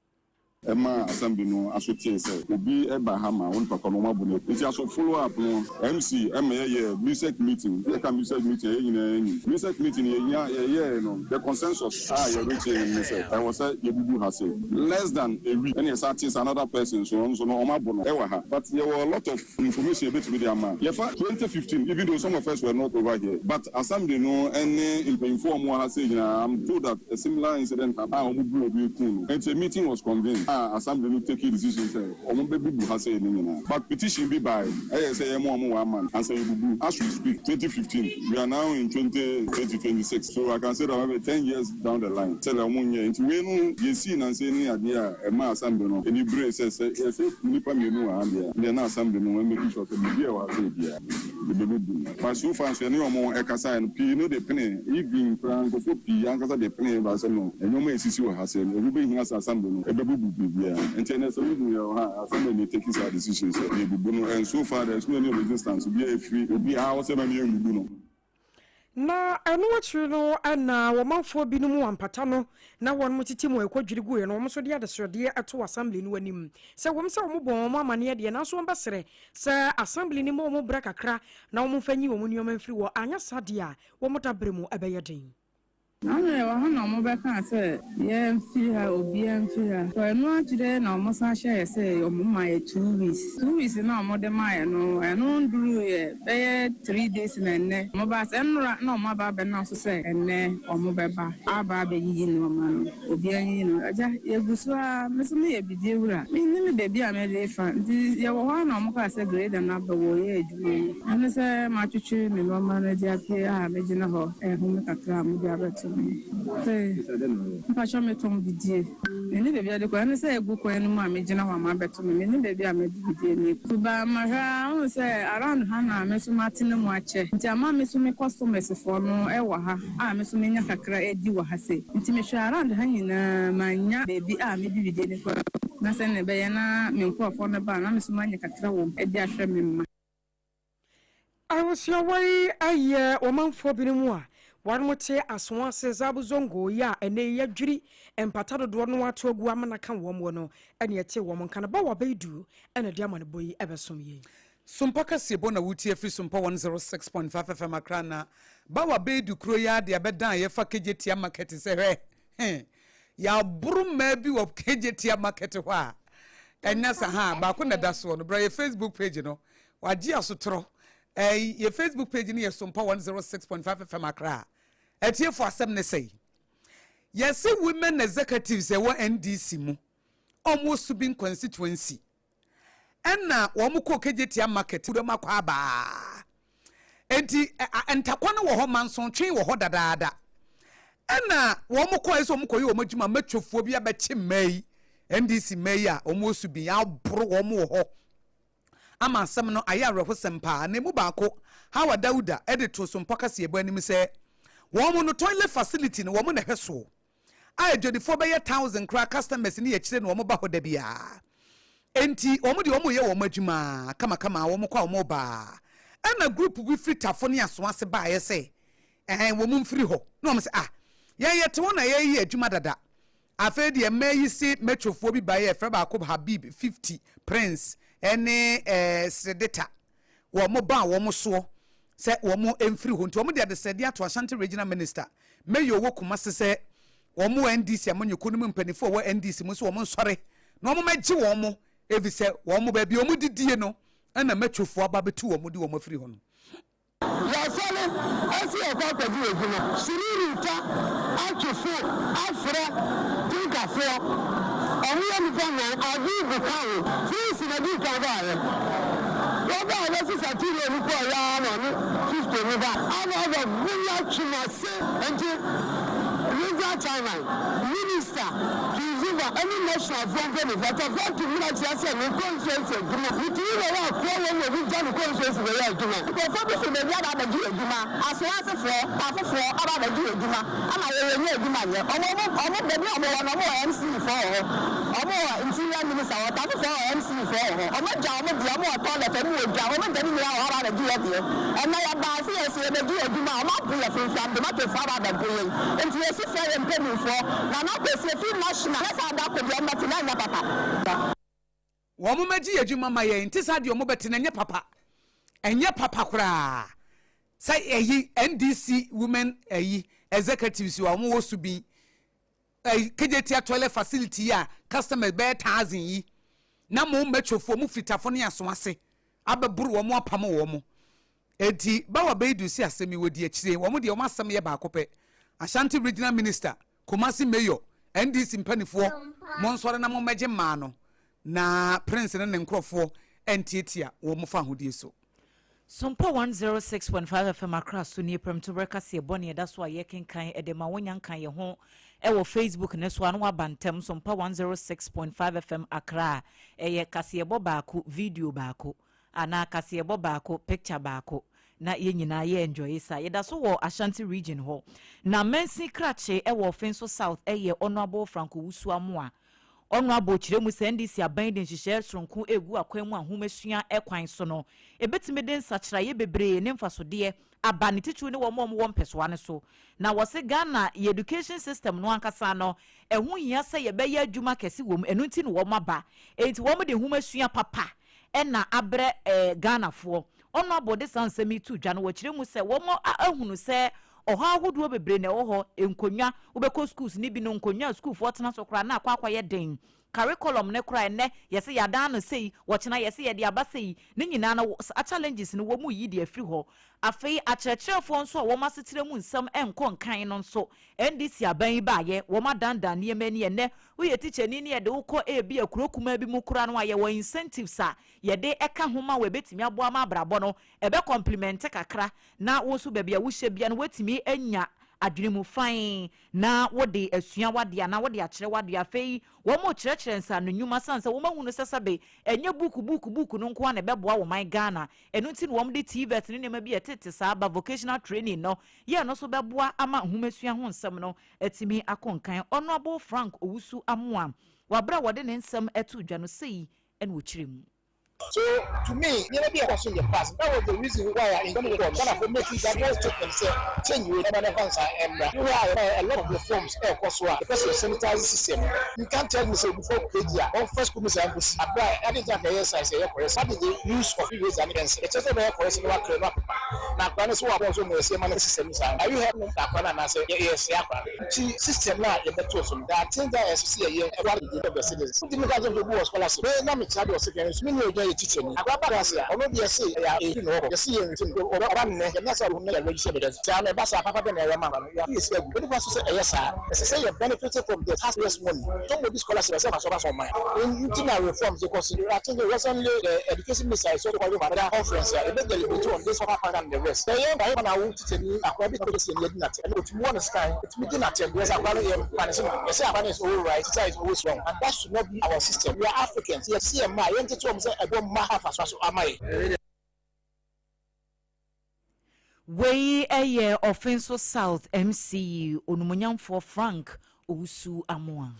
Ɛma assembly no aso tee sɛ obi ɛba ha ma wɔn papa no wɔn abo no, nti aso follow up no, MC ɛma yɛyɛ MUSEC meeting. Yɛka MUSEC meeting, ɛyɛ nyinaa anim MUSEC meeting yɛnya yɛyɛɛ no, the consensus a yɛrekyɛ ne sɛ ɛwɔ sɛ yɛbubu ha se less than a week ɛna yɛsa te sɛ another person so ɔno nso no ɔmo abo no ɛwɔ ha. But yɛwɔ a lot of information yɛbɛtumi de ama yɛfa 2015, even though some of us were not over here, but assembly no ɛne mpanyinfoɔ a ɔmo wɔ ha sɛ nyinaa, I'm told that a similar incident happened a ɔmo bu obi kun no, nti a meeting was convened a Ɛmaa assembly no take decision sɛ ɔmo bɛbubu ha sɛ ne nyinaa. But petition bi bae, ɛyɛ sɛ yɛma ɔmo 1 month ansa yɛbubu. As we speak, 2015, we are now in 2026, so I can say that maybe 10 years down the line sɛ ɔmo nyɛ. Nti wei no yɛsii nansa ne adeɛ a ɛma assembly no ani bere sɛ yɛsɛ nnipa mmienu wɔ ha deɛ deɛ na assembly no make sure sɛ biribi a ɛwɔ ha sɛ biara yɛbɛbubu. But so far nso, yɛne ɔmo ɛkasaeɛ no, pii no de pene, even koraa nkurɔfoɔ pii ankasa de pene ba sɛ no ɛnneɛma a ɛsisi wɔ ha sɛ ɛho bɛhia sɛ assembly no ɛbɛbubu biribiara. Nti ɛnɛ sɛ wohu yɛ wɔ ha, assembly no take saa decision sɛ yɛbubu no, and so far there is no any resistance obiara ɛfiri obiara wɔ sɛ ma yɛmbubu no. Na ɛno akyiri no, ɛna wɔmanfoɔ binom wɔ ampata no na wɔn tete mu a ɛkɔdwiri guiɛ no, wɔn nso de adesrɛdeɛ ɛto assembly no anim sɛ wɔn sɛ wɔn bɔ wɔn amanneɛ deɛ, nanso wɔn bɛsrɛ sɛ assembly no ma wɔn brɛ kakra na wɔn mfa nyi wɔn nneɛma mfiri wɔ anyɛ saa deɛ a, wɔn da berɛ mu ɛbɛyɛ den. Ana ɛwɔ ha na ɔmo bɛka sɛ yɛmfiri ha, obiara mfiri ha. Tɔ ɛno akyerɛ na ɔmo san hyɛ yɛ sɛ ɔmo ma yɛ 2 weeks. 2 weeks na ɔmo de ma yɛ no, ɛno nduru yɛ bɛyɛ 3 days na ɛnnɛ ɔmo ba sɛ nnora na ɔmo aba abɛna so sɛ ɛnnɛ ɔmo bɛba aba abɛyiyi nneɛma no, obiara nyiyi no. Agya, yɛgu so a me so meyɛ bidie wura, mennim baabi a mede fa. Nti yɛwɔ hɔ a na ɔmo kaa sɛ grader no aba, wɔyɛ adwuma no. Ɛne sɛ matwetwe me nneɛma no de apue a megyina hɔ ɛhome kakra a mode abɛto me. Mpakyɛ, metɔn bidie, mene baabi a de kɔ. Ɛne sɛ egu kwan no mu a megyina hɔ a mabɛto me, mene baabi a mede bidie no kɔ ba. Mahwɛ a wohu sɛ around ha na me nso matena mu akyɛ, nti ama me so me customers foɔ no ɛwɔ ha a me so menya kakra adi wɔ ha sei. Nti mehwɛ around ha nyinaa, manya baabi a mede bidie no kɔ na sɛ ne ɛbɛyɛ na me nkurɔfoɔ no ba a, na me so manya kakra wɔ mu de ahwɛ me mma. Abusuawa yi ayɛ ɔmanfoɔ binom a wɔn te Asoase Zabu Zongo yi a ɛnɛ yi yɛadwiri mpata dodoɔ no ato agu amana ka wɔn wɔ no, ɛne ɛte wɔn nka no ba wɔ abɛyi ɛna de ama no bɔ yi ɛbɛsom yie. Sompa kaseɛbɔ na wotie afiri Sompa 106.5 FM Accra. Na Bawa Bɛɛdu kuro yi ade abɛdan a yɛfa Kejetia Market sɛ hwɛ he yɛaboro mmaa bi wɔ Kejetia Market hɔ a ɛnya sa ha baako na ɛda soɔ no. Bra yɛ Facebook page no, wagye asotorɔ. Ɛɛ, yɛ Facebook page no yɛ Sompa 106.5 FM Accra. Ɛtiefo, asɛm ne sɛ yɛse women executives ɛwɔ NDC mu, ɔmo Subin constituency, ɛna wɔn kɔ Kejetia Market wuram akɔ abaa. Nti ntakwa no wɔ hɔ, mansotwe wɔ hɔ dadaada. Ɛna wɔn kɔ ɛsɛ wɔn kɔ yɛ wɔn adwuma, mɛtwofoɔ bi abɛkye mmaa yi, NDC mmaa yi a wɔn wɔ Subin, aboro wɔn wɔ hɔ ama asɛm no ayɛ awerɛhosɛm paa. Na emu baako, Hawa Dauda, ɛde to so mpɔ kaseɛbɔ anim sɛ wɔn no toilet facility no wɔn na ɛhwɛ soɔ a adwadifoɔ bɛyɛ 1,000 koraa, customers ne yɛkyerɛ no wɔn ba hɔ da biara. Nti wɔn deɛ, wɔn yɛ wɔn adwuma kamakama a wɔn kɔ a wɔn baa, ɛna group bi firi Tafo ne Asoase baayɛ sɛ ɛhɛn wɔn mfiri hɔ, na wɔn sɛ, ah, yɛn yɛte hɔ na yɛyɛ adwuma dada. Afei deɛ mmaa yi se mɛtwofoɔ bi baeɛ, yɛfrɛ baako Habib 50 Prince ɛne Sredeta, wɔn ba a wɔn soɔ sɛ wɔn mfiri hɔ. Nti wɔn de adesrɛdeɛ ato Ashanti Regional Minister, Mayor wɔ Kumase, sɛ wɔn wɔ NDC amanyɔkuo no mu mpanimfoɔ a wɔwɔ NDC mu nso wɔn nsɔre na wɔn mɛgye wɔn mo, efi sɛ wɔn baabi a wɔn didie no ɛna mɛtwofoɔ aba bɛtu wɔn de wɔn afiri hɔ no. Yɛasɔre asi yɛn kɔ akɔgye adwuma. Siriri ta atwe fon afrɛ Tinkafoɔ. Ɔmo yɛ nnipa nnan, Aviv ka ho. Prince na dii kan baeɛ. Wɔbaeɛ bɛsesa Tiro no kɔeɛ ara na ɔne 50 no baeɛ. Aba aba Bunya Twumase nti Regional Chairman, Minister, Kizuba ɛne Nationalfoɔ mpaninfoɔ atɔfoɔ to mmra kyerɛ sɛ me constituency adwuma. Metumi bɛyɛ akoa wɔ mu obi gya me constituency bɛyɛ adwuma. Nkurɔfoɔ bi firi baabi aba abɛgye adwuma, Asoasefoɔ, afoforɔ aba abɛgye adwuma ama yɛn, yɛnnya adwuma nyɛ. Ɔmo ɔmo ɔmo baabi a ɔmo wɔ no, ɔmo wɔ MCE foɔ wɔ hɔ, ɔmo wɔ Interior Minister wɔ hɔ, Tafofoɔ wɔ MCE foɔ wɔ hɔ, ɔmo agya ɔmo deɛ, ɔmo wɔ toilet, ɔmo wɔ dwa, ɔmo agya ne nyinaa wɔ hɔ aba abɛgye yɛ deɛ. Ɛnnɛ yɛbaa sɛ yɛse yɛbɛgye adwuma a, ɔmo abo yɛ fimfam, tomatofoɔ aba abɛbo yɛn. Nti yɛsu frɛ yɛn mpanimfoɔ, Nana Kwesi efi National, nyɛ saa da ko deɛ ɔmo bɛte na ɛnyɛ papa. Wɔn mɛgye yɛ adwuma ma yɛn, nti saa deɛ wɔn bɛte na ɛnyɛ papa, ɛnyɛ papa koraa sɛ ɛyi NDC women ɛyi executives a wɔn wɔ so bi ɛyi Kejetia toilet facility yi a customers bɛyɛ 1,000 yi na mo mɛtwofoɔ mo fitafo ne aso ase abɛboro wɔn apam wɔn. Eti Bawa Beidu si asɛm yi wɔ di akyire. Wɔn deɛ, wɔn asɛm yɛ baako pɛ: Ashanti Regional Minister, Kumasi Mayor. NDC mpanifoɔ, monsɔre na mommɛgye mmaa no na Prince ne ne nkorɔfoɔ ntiatia wɔn fahodie so. Sompa 106.5 FM Accra so nie prɛmtoberɛ kaseɛ bɔne ɛda so a yɛkenkan de ma wonya nka yɛ ho ɛwɔ Facebook ne so a na waba ntɛm. Sompa 106.5 FM Accra, ɛyɛ kaseɛbɔ baako, video baako, anaa kaseɛbɔ baako, picture baako, na yɛn nyinaa yɛ enjoy saa. Yɛda so wɔ Ashanti Region hɔ na Mansi Krakye ɛwɔ Offinso South, ɛyɛ Honourable Franco Wusu Amoa. Honourable kyerɛ mu sɛ NDC aban de nhyehyɛe soronko egu akwan mu ahomasua ɛkwan so no, ebetumi de nsakyeraeɛ bebree ne mfasodeɛ aba, ne titiriw ne wɔn a wɔwɔ mpɛsoa no so. Na wɔse Ghana yɛ education system no ankasa no, ɛho hia sɛ yɛbɛyɛ adwuma kɛse wɔ mu. Ɛno nti na wɔn aba, enti wɔn de ahomasua papa ɛna abrɛ Ghanafoɔ. Honourable de saa nsɛm yi to dwa no, wɔkyerɛ mu sɛ wɔn ahunu sɛ ɔhaw ahodoɔ bebree na ɛwɔ hɔ. Nkonnwa, wobɛkɔ schools ne bi no, nkonnwa a sukuufoɔ tena so koraa na akɔ akɔyɛ den. Curriculum ne koraa, ɛnɛ yɛsɛ yɛadan no sei, wɔkyena yɛsɛ yɛde aba sei. Ne nyinaa no, saa challenges no, wɔn mu yi de afiri hɔ. Afei akyerɛkyerɛfoɔ nso a wɔn asetena mu nsɛm nkɔ nkan no nso, NDC aban yi baayɛ, wɔn adandan nneɛma ani. Ɛnɛ woyɛ tikyani ne yɛde wokɔ ebi akuro kumaa bi mu koraa no a, yɛwɔ incentives a yɛde ɛka ho ma wɔ ebɛtumi aboa ma abrabɔ no ɛbɛ complement kakra, na wo nso baabi a wohyɛ bia no, woatumi anya adwene mu fan na wode asua wadeɛ anaa wode akyerɛ wadeɛ. Afei wɔn mo kyerɛkyerɛ nsaano nnwuma, san sɛ wɔn ahunu sɛ sɛbe ɛnyɛ buuku buuku buuku no nko a na ɛbɛboa wɔn man Ghana. Ɛno nti na wɔn de TVET ne nneɛma bi a ɛtete saa ba, vocational training no yɛ no so bɛboa ama nhomasua ho nsɛm no atumi akɔ nkan. Honourable Frank Owusu Amoa, wabere a wɔde ne nsɛm ɛto dwa no sei ɛna ɔkyerɛ mu. So to me, nneɛma bi a ɛkɔ so in the past, that was the reason why in 2024, Ghana for making that bold statement sɛ change wey ɛba nefa nsa ɛmra. Why a lot of reforms ɛkɔ so a, because your sanitize system, you can't tell me say before KG a ɔnfa school mi sɛ nkosi abira a ɛde nkyɛn akɛyɛ size ɛyɛ correct. That is the use of eraser ne pencil. Ɛkyɛ sɛ ɔbɛyɛ correct na wakere no apepa. Na akora no so wɔ abɔ so mo ɛsɛ ma no system saa. Are you helping akora no anaasɛ yɛ sɛ akora no? Nti system na yɛbɛto so no, there are things that ɛsɛ sɛ yɛyɛ ɛwɔ the of the citizens. Nti mi ka kyerɛ obi wɔ scholarship. Me na me kyerɛ de wɔ secondary school. Me nua ogyina yɛ teacher ni. Akora ba class a, ɔno deɛ se ɛyɛ efi na ɔkɔ. Yɛsi yɛ nti no, ɔba nnɛ, yɛn nsa ɔno yɛ register bɛdɛ. Saa no ɛba saa papa bɛ na ɛyɛ ma no. Yɛ yɛ si agu. Onipa so sɛ ɛyɛ saa. Ɛsɛ sɛ yɛ benefit from the taxpayers' money. Somebody scholarship ɛsɛ fa so ba so ɔman. Nti na reforms kɔ so. I think recently the education minister is also calling for another conference a ebe deliberate on this proper and the rest. Ɛyɛ nka yɛ na awo teacher ni akora bi kɔ si ɛni ɛdi n'atɛ. Ɛna otumi wɔ ne scan, otumi di n'atɛ. Yes, akora no yɛ mpa ne so no. Yɛsɛ akora no is always right, teacher is always wrong, and that should not be our system. We are Africans. Yɛsi yɛ mma, yɛn tete wɔn sɛ ɛbɔ mma afa so ama yɛ. Wei ɛyɛ Ɔfenso South MCE, onumonyamfoɔ Frank Owusu Amoa.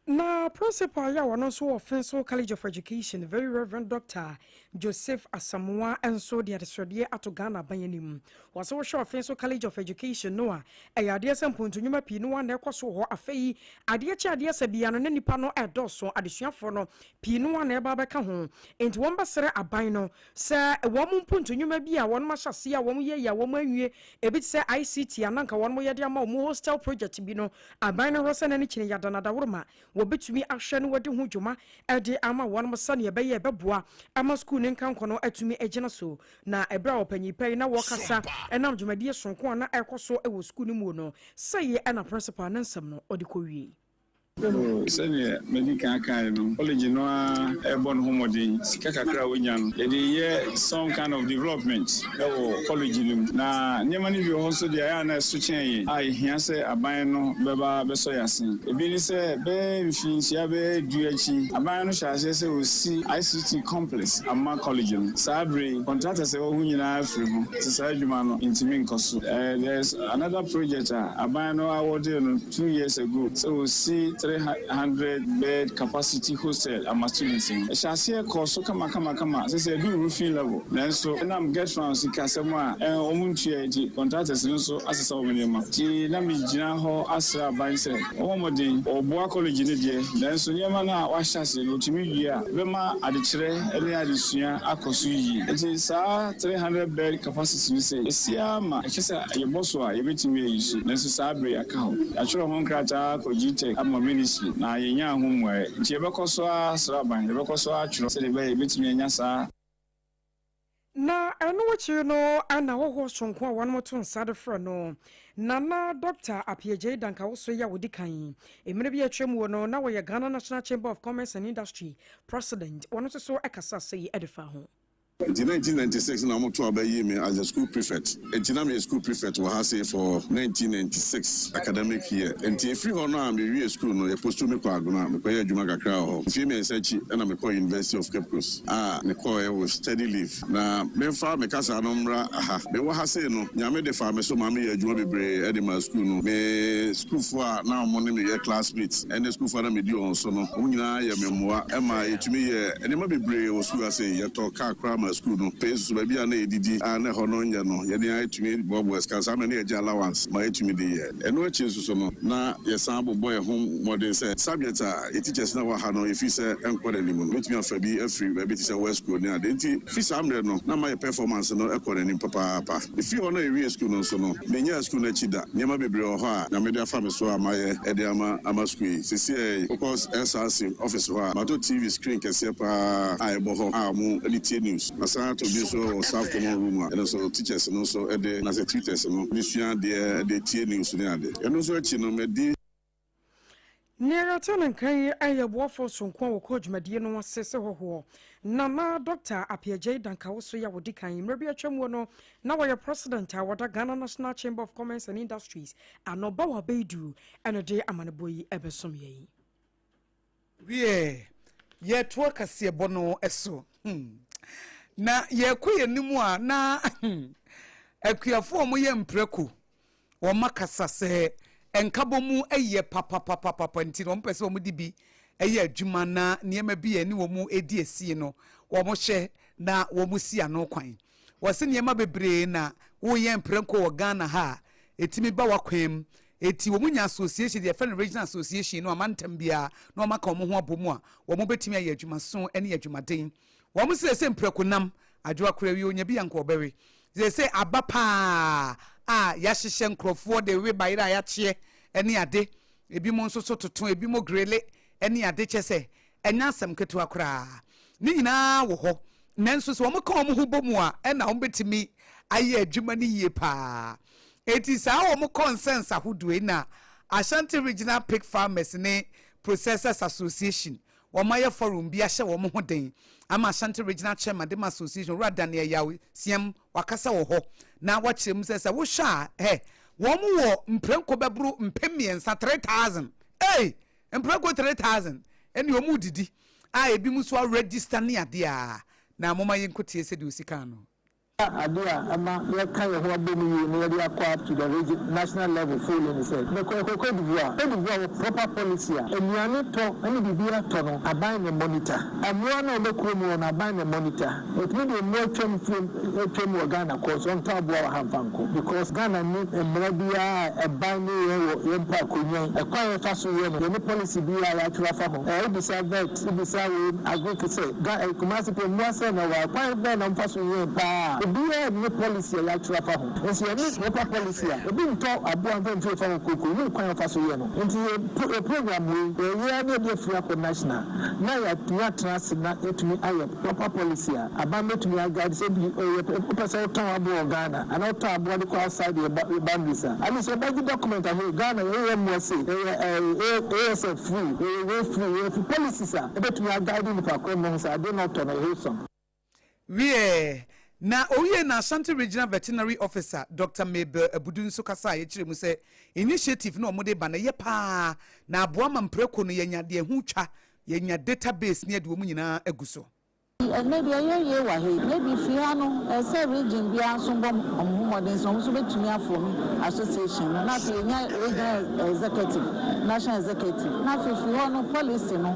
Na principal yɛ a wɔno nso wɔ Finso College of Education, Very Reverend Dr Joseph Asamoa, nso de adesrɛdeɛ ato Ghana aban anim. Wɔ sɛ wohwɛ Ɔfenso College of Education no a, ɛyɛ adeɛ sɛ mpontonwuma pii no ana ɛkɔ so wɔ hɔ. Afei adeɛ kye adeɛ sɛ bia no ne nipa no ɛdɔɔso, adesuafoɔ no pii no ana ɛba bɛka ho. Enti wɔn bɛsrɛ aban no sɛ wɔn mpontonwuma bi a wɔn ahyɛ aseɛ a wɔn yɛ yɛ a wɔn anwie, ebi te sɛ ICT ananka wɔn yɛ de ama wɔn hostel project bi no, aban no hɔ sɛ n'ani kyerɛ yɛadanadaworoma wɔbɛtumi ahwɛ no, wɔde ho dwuma ɛde ama wɔn sɛnea ɛbɛyɛ ɛbɛboa ama sukuu ne nkankɔ no atumi agyina so. Na ɛberɛ a ɔpanyin pɛ yi na wɔkasa ɛnam dwumadie sonko a na ɛkɔ so wɔ sukuu no mu no, sɛyɛ ɛna principal ne nsɛm no ɔde kɔ wie. Sɛdeɛ madi kan kae no, college no a ɛbɔ no ho mmɔden, sika kakra a wonya no, yɛde yɛ some kind of development ɛwɔ college no mu. Na nneɛma no bi wɔ hɔ nso deɛ ɛyɛ a na ɛso kyɛn yɛn a ɛhia sɛ aban no bɛba bɛsɔ yɛ ase. Ebi ne sɛ bɛyɛ mfinhyia bɛyɛ 10 akyi, aban no hyɛ aseɛ sɛ osi ICT complex ama college no. Saa bere yi, contractors a ɛwɔ ho nyinaa firi ho te saa adwuma no ntumi nkɔ so. There's another project a aban no awɔde no 2 years ago sɛ osi 300 bed capacity hostel ama students no. Ɛhyɛ aseɛ kɔ so kamakamakama sɛ ɛdu roofing level, nanso ɛnam GETFund sikasɛm a ɔmo ntua nti, contractors no nso asesa wɔn nneɛma. Nti na megyina hɔ asrɛ aban sɛ ɔmɔ mmɔden ɔboa college no deɛ, nanso nneɛma no a wahyɛ ase no, otumi wie a, bɛma adekyerɛ ne adesua akɔ so yie. Nti saa 300 bed capacity no sɛ ɛsia ma ɛkyɛ sɛ yɛbɔ so a, yɛbɛtumi ayi so, nanso saa bere yɛaka hɔ. Yɛatwerɛ ho nkrataa kɔ GTEC ama ministry na yɛnyaa ho mmuaeɛ. Nti yɛbɛkɔ so asrɛ aban, yɛbɛkɔ so atwerɛ sɛdeɛ ɛbɛyɛ yɛbɛtumi anya saa. Na ɛno akyiri no na ahɔhoɔ sononko a wɔnom to nsa de frɛ no Nana Dɔkta Appiagyei Dankawoso yi a ɔdi kan mmerɛ bi a atwam wɔ no na ɔyɛ Ghana National Chamber of Commerce and Industry President, ɔno nso so kasa sei de fa ho. Nti 1996 na wɔn to aba yii me as the school prefect. Nti na meyɛ school prefect wɔ ha sei for 1996 academic year. Nti ɛfiri hɔ no a me wiee school no, yɛ postuu me kɔɔ Agona, me kɔyɛɛ adwuma kakra wɔ hɔ. Mfie mmiɛnsa akyi ɛna me kɔɔ University of Cape Coast a me kɔɔɛ with study leave. Na me nfa me kasa no mmra ha. Me wɔ ha sei no, Nyame de faa me so maa me yɛɛ adwuma bebree de maa school no. Me sukuufoɔ a na wɔn ne me yɛ classmates ne sukuufoɔ a na me di wɔn so no, wɔn nyinaa yɛ me mmoa ma yɛtumi yɛɛ nneɛma bebree wɔ sukuu ha sei. Yɛtɔɔ kaa koraa maa sukuu no. Afei nso baabi a na yɛdidi a na ɛhɔ no nyɛ no, yɛn ara tumi boaboa sika saa mmerɛ no na yɛgye allowance ma yɛtumi de yɛ. Ɛno akyi nso so no, na yɛsan bobɔ yɛn ho mmɔden sɛ subject a yɛn teachers no a ɛwɔ ha no yɛfii sɛ ɛnkɔ n'anim no, yɛbɛtumi afa bi afiri baabi te sɛ West School ne ade. Enti fi saa mmerɛ no, na ama yɛn performance no kɔ n'anim papaapa. Ɛfiri hɔ no a yɛwiee sukuu no nso no, mennyaa sukuu no akyi da. Nneɛma bebree wɔ hɔ a Nyame de afa me so a mayɛ de ama ama sukuu yi. Seesei wokɔ SRC office hɔ a, matɔ TV screen kɛseɛ pa ara a ɛbɔ hɔ a wɔde tie news. Masan atɔ bi nso wɔ staff common room a ɛno nso teachers no nso de, anaasɛ tutors no de sua adeɛ, de tie news ne ade. Ɛno nso akyi no, madi. Nea yɛte ne nka yi yɛ boafoɔ sononko a wɔkɔɔ dwumadie no ase sɛ hɔhoɔ, Nana Dɔkta Appiagyei Dankawoso yi a ɔdi kan mmerɛ bi atwam mu no na ɔyɛ President a wɔda Ghana National Chamber of Commerce and Industries ano, Bawa Baidu na ɛde amanebɔ yi bɛsom yɛn. Wiɛ, yɛretoa kaseɛbɔ no so. Na yɛrekɔ yɛn anim a, na akuafoɔ a wɔyɛ mprako Wɔakasa sɛ nkabom yɛ papapapapa nti no wɔpɛ sɛ wɔde bi yɛ adwuma na nneɛma bi a ɛne wɔn di asie no wɔhyɛ na wɔsi ano kwan. Wɔse nneɛma bebree na woyɛ mprɛnko wɔ Ghana ha a ɛtumi ba w'akwan mu. Enti wɔn nya association deɛ yɛfrɛ no regional association no amantam biara na wɔaka wɔn ho abɔ mu a wɔbɛtumi ayɛ adwumaso ne adwumaden. Wɔn se sɛ mprako nam adwoa koraa wie onya bi a nka ɔbɛwe. Seesei aba paa a yɛahyehyɛ nkurɔfoɔ de we bayerɛ a yɛakyeɛ ne ade, ebinom nso so toto, ebinom grille ne ade, kyerɛ sɛ ɛnyɛ asɛm ketewa koraa. Ne nyinaa wɔ hɔ, nanso sɛ wɔka wɔn ho bɔ mu a, ɛna wɔbɛtumi ayɛ adwuma no yie paa. Enti saa wɔn concerns ahodoɔ yi na Ashanti Regional Pig Farmers ne Processors Association Wɔayɛ forum bi ahyɛ wɔn ho den ama Ashanti Regional Chairman de ma Association, Owura Daniel Yaw Siam, wakasa wɔ hɔ na wakyerɛ mu sɛ sɛ wohwɛ a hɛ wɔn wɔ mprɛnko bɛboro 3000, 3000, ei! Mprɛnko 3000 ɛne wɔn redidi a ebinom nso aregister ne adeɛ a na momma yɛnkɔtie sɛdeɛ ɔsi kaa no. Ade a ɛma yɛka yɛn ho abom yie na yɛde akɔ up to the region, national level fully ne sɛ, mekɔ yɛkɔ Cote d'Ivoire, Cote d'Ivoire wɔ proper policy a nnuane tɔ ne biribiara tɔ no aban na monitor. Mmoa no a wɔbɛ kurom hɔ no aban na monitor. Wɔtumi de mmoa twam fie twam wɔ Ghana kɔ so ɔntɔ aboa wɔ ha mfa nkɔ because Ghana nni mmara biara a ɛban ne yɛn wɔ yɛn mpo akonnwa yi ɛkwan a yɛfa so yɛ no yɛnni policy biara a yɛatwerɛ afa ho. Ɛɛ wobisa vet wobisa wei agric sɛ Ga eh, Kumasi pɛ mmoa sɛn na ɛwɔ ha kwan bɛn na wɔfa so yɛn paa a obiara nni policy a yɛatwerɛ afa ho. Nso yɛnni proper policy a obi ntɔ aboa mfa mfie fa ho kookoo ne kwan a wɔfa so yɛ no. Nti yɛ program wei yɛyɛ ara na yɛde afiri akɔ national na yɛatumi atena ase na yɛatumi ayɛ proper policy a aban bɛtumi a guide sɛ bi oh yɛpɛ wopɛ sɛ wotɔn aboa wɔ Ghana anaa wotɔn aboa de kɔ outside yɛ boundaries a at least yɛbɛgye document a hey Ghana yɛyɛ mmoa sei yɛyɛ eh ASF free yɛyɛ wei free yɛyɛ free policies a ɛbɛtumi a guide nipa korɔ ma ɔhu sɛ adeɛ na ɔtɔ no ɛyɛ wholesome. Wiɛ, na owiei na Ashanti Regional Veterinary Officer, Dɔkta Mabel Abudu nso kasaeɛ kyerɛɛ mu sɛ initiative no a wɔde reba no ɛyɛ pa ara na aboa ma mprako no yɛanya deɛ ɛho twa, yɛanya data base ne yɛde wɔn nyinaa agu so. Ɛnnɛ deɛ ɛyɛ yie wɔ ha yi, maybe firi ha no ɛsɛ sɛ region biara nso bɔ wɔn ho mmɔden sɛ wɔn nso bɛtumi afɔmi association no na afei yɛnya regional executive, national executive na afei firi hɔ no policy no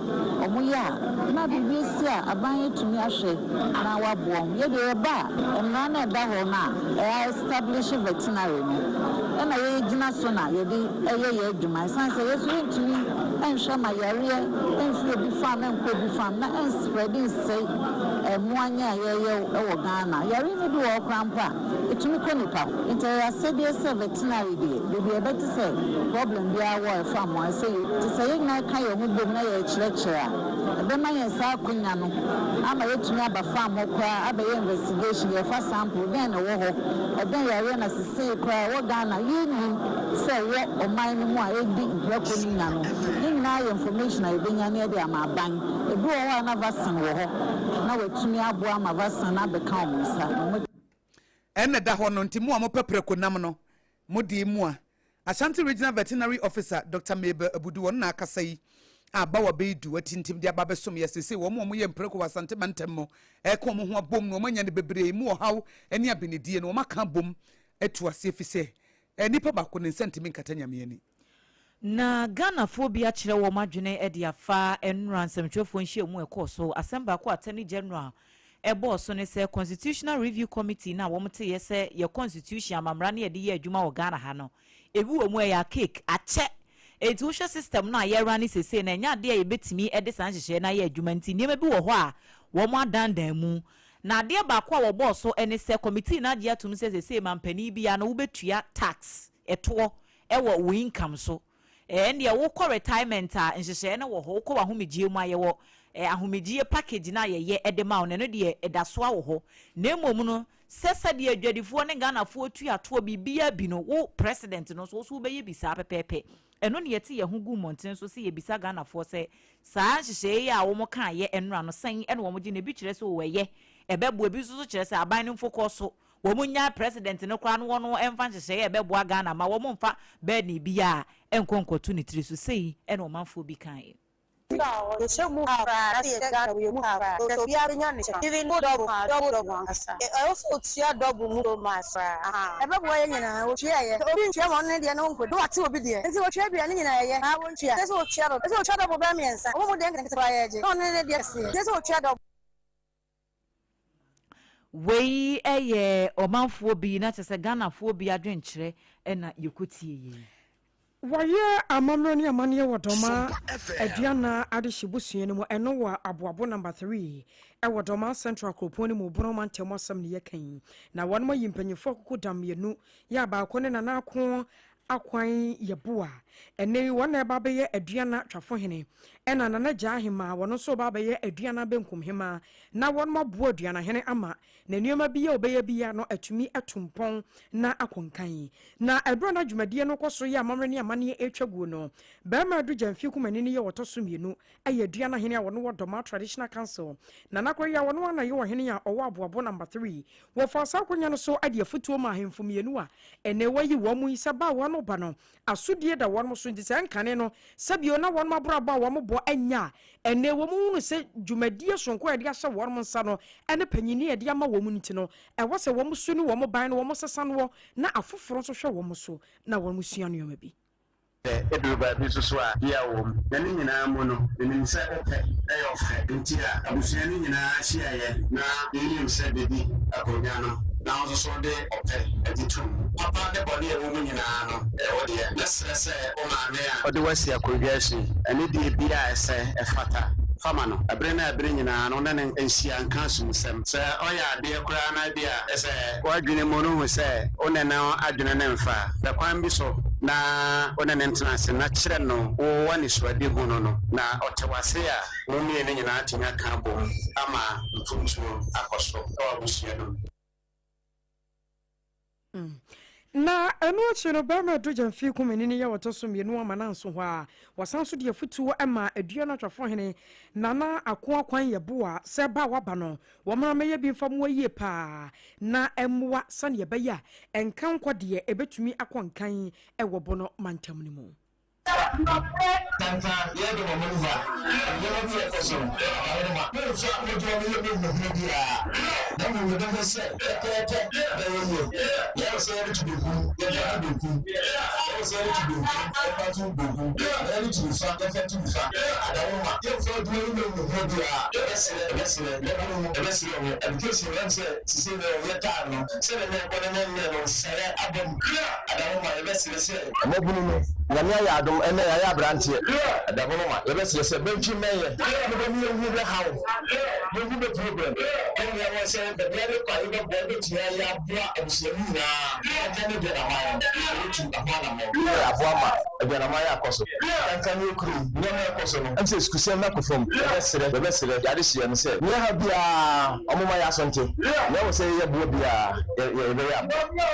wɔn yɛ a na biribi asi a aban atumi ahwɛ na waboa wɔn. Yɛ deɛ yɛba a mmara no a ɛda hɔ no a ɛ establish veterinary no ɛna yɛgyina so na yɛde yɛ yɛn adwuma ɛsiane sɛ yɛn nso yɛntumi nhwɛ ma yareɛ mfiri obi farm nkɔ obi farm na ɛnsprɛde nsɛe mmoa nyɛ a yɛyɛ wɔ Ghana. Yareɛ no bi wɔ hɔ koraa mpo a ɛtumi kɔ nipa hɔ nti ɛyɛ asɛdeɛ sɛ veterinary deɛ baabi a yɛbɛte sɛ problem biara wɔ a ɛfa mmoa ɛsɛ yɛ nti sɛ yɛn nyinaa ka yɛn ho bom na yɛkyerɛkyerɛ a. Ɛbɛma yɛn saa akwanya no ama yɛatumi aba farm hɔ koraa abɛyɛ investigation, yɛfa sample, dɛn na ɛwɔ hɔ, ɛdɛn yareɛ na sesei koraa ɛwɔ Ghana yɛnnim sɛ ɛwɔ ɔman no mu a ɛredi mprako no nya no. Ne nyinaa yɛ information a yɛbɛnya na yɛde ama aban. Ebi wɔ hɔ a na vaccine wɔ hɔ na wɔatumi aboa ama vaccine no abɛka wɔn nsa na wɔatumi. Ɛna ɛda hɔ no nti mo a mopɛ prako nam no mo deɛ mua. Ashanti Regional Veterinary Officer Doctor Mabel Abudu wɔn na akasa yi a Bawa Beidu atintim de aba abɛsom yɛ seesei wɔn a wɔyɛ mprako wɔ Asante mantam mu ɛreka wɔn ho abom na wɔn anya no bebree mu ɔhaw ne abenedie no wɔn aka abom atu ase efisɛ nipa baako ne nsa ntumi nkata Nyame ani. Na Ghanafoɔ bi akyerɛ wɔn adwene de afa nnora nsɛmtwerɛfoɔ nhyiamu a ɛkɔɔ so. Asɛm baako a Attorney General bɔɔ so ne sɛ Constitutional Review Committee no a wɔteeɛ sɛ yɛ constitution amammara no yɛde yɛ adwuma wɔ Ghana ha no, ebi wɔ mu a ɛyɛ archaic, akyɛ. Enti wohwɛ system no a yɛrunne seesei no a, ɛnyɛ adeɛ a yɛbɛtumi de saa nhyehyɛeɛ no ayɛ adwuma nti nneɛma bi wɔ hɔ a wɔadandan mu. Na adeɛ baako a wɔbɔɔ so ne sɛ committee no agye atom sɛ seesei mampanin biara no wobɛtua tax, ɛtoɔ, wɔ wo income so. Ɛndeɛ wokɔ retirement a nhyehyɛeɛ no wɔ hɔ, wokɔ w'ahomegyeɛ mu a yɛwɔ ahomegyeɛ package no a yɛyɛ de ma wo no, ɛno deɛ ɛdaso ara wɔ hɔ. Na mmom no, sɛ sɛdeɛ adwadifoɔ ne Ghanafoɔ tua toɔ biribiara bi no, wo president no nso, wo nso wobɛyɛ bi saa pɛpɛɛpɛ. Ɛno na yɛte yɛn ho gu mmɔntene so sɛ yɛbisa Ghanafoɔ sɛ saa nhyehyɛeɛ yi a wɔkaeɛ nnora no sɛn na wɔgye no, ebi kyerɛ sɛ oo ɛyɛ, ɛbɛboa, ebi nso so kyerɛ sɛ aban no mfokɔ so Wɔn nyaa president no koraa no wɔn mfa nhyehyɛeɛ a ɛbɛboa Ghana ma wɔn mfa burden biaa nkɔ nkɔto ne tiri so sei na ɔmanfoɔ bi kaeɛ. Yɛhyɛ mu koraa na sɛ yɛhyɛ Ghana mu yɛ mu koraa kyerɛ sɛ obiara bɛnya ne kyɛfa even though double paa double double ankasa ɛwɔ sɛ otua double mu so much koraa ahaa ɛbɛboa yɛn nyinaa otua ɛyɛ sɛ obi ntua ma ɔno ne deɛ no nkɔdi na wate obi deɛ nti otua bi a ne nyinaa ɛyɛ haa wɔntua kyerɛ sɛ otua double ɛsɛ otua double bɛyɛ miɛnsa wɔn mu deɛ nketenkete koraa yɛgye na ɔno ne deɛ kɛseɛ kyerɛ sɛ otua double. Wei yɛ ɔmanfoɔ bi na kyerɛ sɛ Ghanafoɔ bi adwenkyerɛ na yɛkɔtie yi. Wɔayɛ amammerɛ ne amanneɛ wɔ Dɔma Aduana Adehye busua no mu, ɛno wɔ Aboabo Number 3 wɔ Dɔma Central kuropɔn no mu, Bono mantam asɛm ne yɛka yi. Na wɔnom ayi mpanyinfoɔ akuku dam mmienu, yɛ a baako ne Nana Ako Akwan Yeboah, ɛnnɛ yi wɔn na ɛreba abɛyɛ Aduana Twafohene, ɛna Nana Gyaa Ahemaa, wɔn nso reba abɛyɛ Aduana Benkum Hemaa, na wɔnom aboa Aduanahene ama na nneɛma bi a ɔbɛyɛ biara no atumi atu mpɔn na akɔ nkan. Na ɛberɛ a na dwumadie no rekɔ so yɛ amammerɛ ne amanneɛ retwa guo no, Barima Adu Gyamfi Kumani no yɛ ɔtɔ so mmienu yɛ Aduanahene a ɔno wɔ Dormaa Traditional Council, Nana Kɔyɛ a ɔno ara na ɛyɛ ɔhene a ɔwɔ Aboabo Number 3. Wɔfaa saa akwanya no so de afotuo maa ahemfo mmienu a ɛnnɛ wɔayi wɔn yi sɛ ba a wɔn reba no, asodie da wɔn so nti sɛ nkane no sɛbio na wɔn abrabɔ a wɔbɔ nyɛ a, ɛnnɛ wɔn hunu sɛ dwumadie sononko a yɛde ahyɛ wɔn nsa no ne panyinni a yɛde ama wɔn nti no, ɛwɔ sɛ wɔn su ne wɔn ban no wɔn sesa noɔ na afoforɔ nso hwɛ wɔn so na wɔn sua nneɛma bi. Sɛ eduru baabi nso so a, yaw wɔ mu. Na ne nyinaa mu no, minim sɛ wo pɛ yɛ ɔfɛ nti a abusua no nyinaa hyiaeɛ na yenim sɛ bedi akonnwa no, na wo nso so wode ɔpɛ gye toom. Papa ne bɔne a ɛwɔ mu nyinaa no, ɛyɛ wo deɛ. Mɛsrɛ sɛ wo maame a ɔde wo asi akonnwa so yi, anidie biara a ɛsɛ, ɛfata, fa ma no. Bere ne bere nyinaa no, wo ne no nhyia nka asomsɛm. Sɛ ɔyɛ adeɛ koraa na ebia sɛ w'adwene mu no hu sɛ wo ne no adwene no mfa a, pɛ kwan bi so na wo ne no ntena ase na kyerɛ no wo w'anisoadehu no no, na ɔte wo ase a, mo mmienu nyinaa atumi aka abom ama mpuntuo akɔ so wɔ abusua no mu. Na ɛno akyi no, barima a ɛdɔ gyamfi kumanini yɛ ɔtɔ so mmienu ama no anso hɔ ara. Wɔsan nso de afotuo maa Adua no atwafohene Nana Ako Akwan Yeboah sɛ ba a waba no, wɔmmra mmɛyɛ bi mfa mmoa yie pa ara na ɛmmoa sɛdeɛ ɛbɛyɛ a ɛnka nkɔ deɛ ɛbɛtumi akɔ nkan wɔ Bono mantam no mu. Tantan, yɛ de wɔn wura. Nneɛma bi a ɛkɔ so no, ɔbarima, momfa mogya no nyɛ mo mmɔhene biara, na mmom yɛbɛhwɛ sɛ pɛpɛɛpɛ bɛyɛ yie. Yɛwɔ sɛ yɛde to benkum, yɛmfa to benkum. Yɛwɔ sɛ yɛde to benkum, yɛmfa to benkum. Na yɛde to nifa, yɛmfa to nifa. Adaworoma, yɛmfa adwuma no nyɛ mmɔhene biara. Yɛbɛsrɛ, yɛbɛsrɛ, yɛbɛne ho, yɛbɛsrɛ ho. Education, ɛm sɛ sisei no yɛ taa no, sɛdeɛ na ɛkɔ no ne nnɛ no, nsesayɛ aba mu. Adahoma, yɛbɛsrɛ sɛ. Mmabunu no, Nyame ayɛ adom, ɛnnɛ yɛayɛ abranteɛ. Adahoma, yɛbɛsrɛ sɛ bɛntwi mmɛn yɛ, na bɛhu yɛn hu bɛ haw, yɛn hu bɛ problem. Yɛn wɔn sɛ baabi a yɛbɛkɔ a yɛbɛboa, yɛbɛtumi ayɛ aboa abusua no nyinaa, ɛnka ne aduanaman no, yɛbɛtu ɛho anammɔn. Yɛ aboa ma aduanaman yɛ akɔ so. Ɛnka ne yɛ kuro yi, nneɛma ɛkɔ so no, ɛm sɛ sukuusɛm no akɔ fam. Yɛbɛsrɛ, yɛbɛsrɛ, yɛn adehyeɛ no sɛ, nea ɛha biara, wɔmma yɛn aso nte. Nea ɛwɔ sɛ yɛyɛ boa biara, yɛ, yɛbɛyɛ aboa.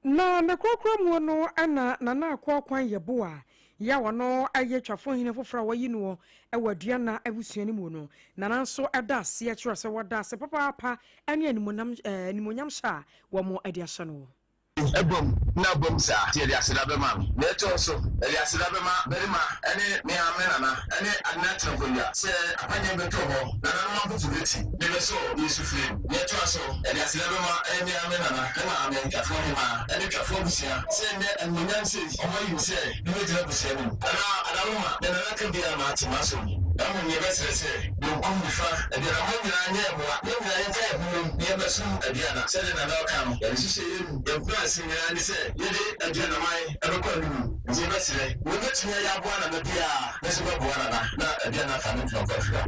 Na ne korɔkorɔ muo no na Nana Akua Kwan Yeboah yi a ɔno yɛ Twafohene foforɔ a wɔayi noɔ wɔ Aduana abusua no muo no, Nana nso da aseɛ kyerɛ sɛ wɔda ase papaapa ne animuonyam hyɛ a wɔde ahyɛ noɔ. Ɛbom na ɛbom saa, nti yɛde aseda bɛma no. Nea ɛtɔ so, yɛde aseda bɛma barima ne me ara me nana ne Adena Tenakondwa sɛ akwannyɛn bɛtɔ hɔ, nananom ampofo bɛti ne bɛsɔ Yesu firi mu. Nea ɛtoa so, yɛde aseda bɛma ɛyɛ me ara me nana, me maame, Twafoɔ Hemaa ne Twafoɔ abusua sɛ nnɛ animuonyam sei wɔayi me sɛ memmɛgyina abusua no mu. Nana Adawoma, nea Nana ka biara mate, m'aso mu. Na mmom yɛbɛsrɛ sɛ, benkum, nifa, aduanamma nyinaa nyɛ mmoa, yɛn nyinaa yɛmfa yɛn ho mmom na yɛmmɛsom Aduana. Sɛdeɛ Nana ɔka no, yɛde hyehyɛ yɛn mu, yɛn nkurase nyinaa ne sɛ yɛde Aduanaman bɛkɔ anim. Nti yɛbɛsrɛ, nea ɔbɛtumi ayɛ aboa Nana biara, me nso mɛboa Nana na Aduana afa ne ntoma pa afira.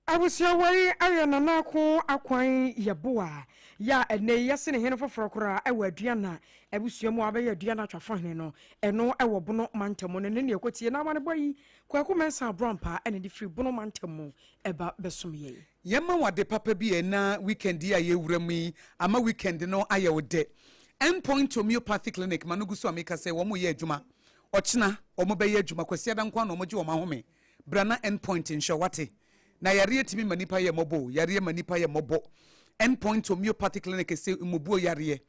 Abusua wei ayɛ Nana Ako Akwan Yeboah yɛ a ɛnnɛ yi yɛse ne hene foforɔ koraa wɔ Aduana abusua mu a wabɛyɛ Aduana Atwafohene no, ɛno wɔ Bono mantam mu no ne nea ɛkɔtie n'amanebɔ yi Kwaku Mensah Abrampah na ɛde firi Bono mantam mu ɛba bɛsom yɛn. Yɛma wo ade papa bi ɛna weekend yi a yɛwura mu yi ama weekend no ayɛ wo dɛ. End Point Homeopathy Clinic ma no gu so a meka sɛ wɔn reyɛ adwuma. Ɔkyena wɔn bɛyɛ adwuma, Kwasiada nko ara na wɔgye wɔn ahome. Bra na End Point nhwɛ wo, wate? Na yareɛ tumi ma nipa yɛ mmɔbɔ o, yareɛ ma nipa yɛ mmɔbɔ. End Point Homeopathy Clinic se mmubuo yareɛ,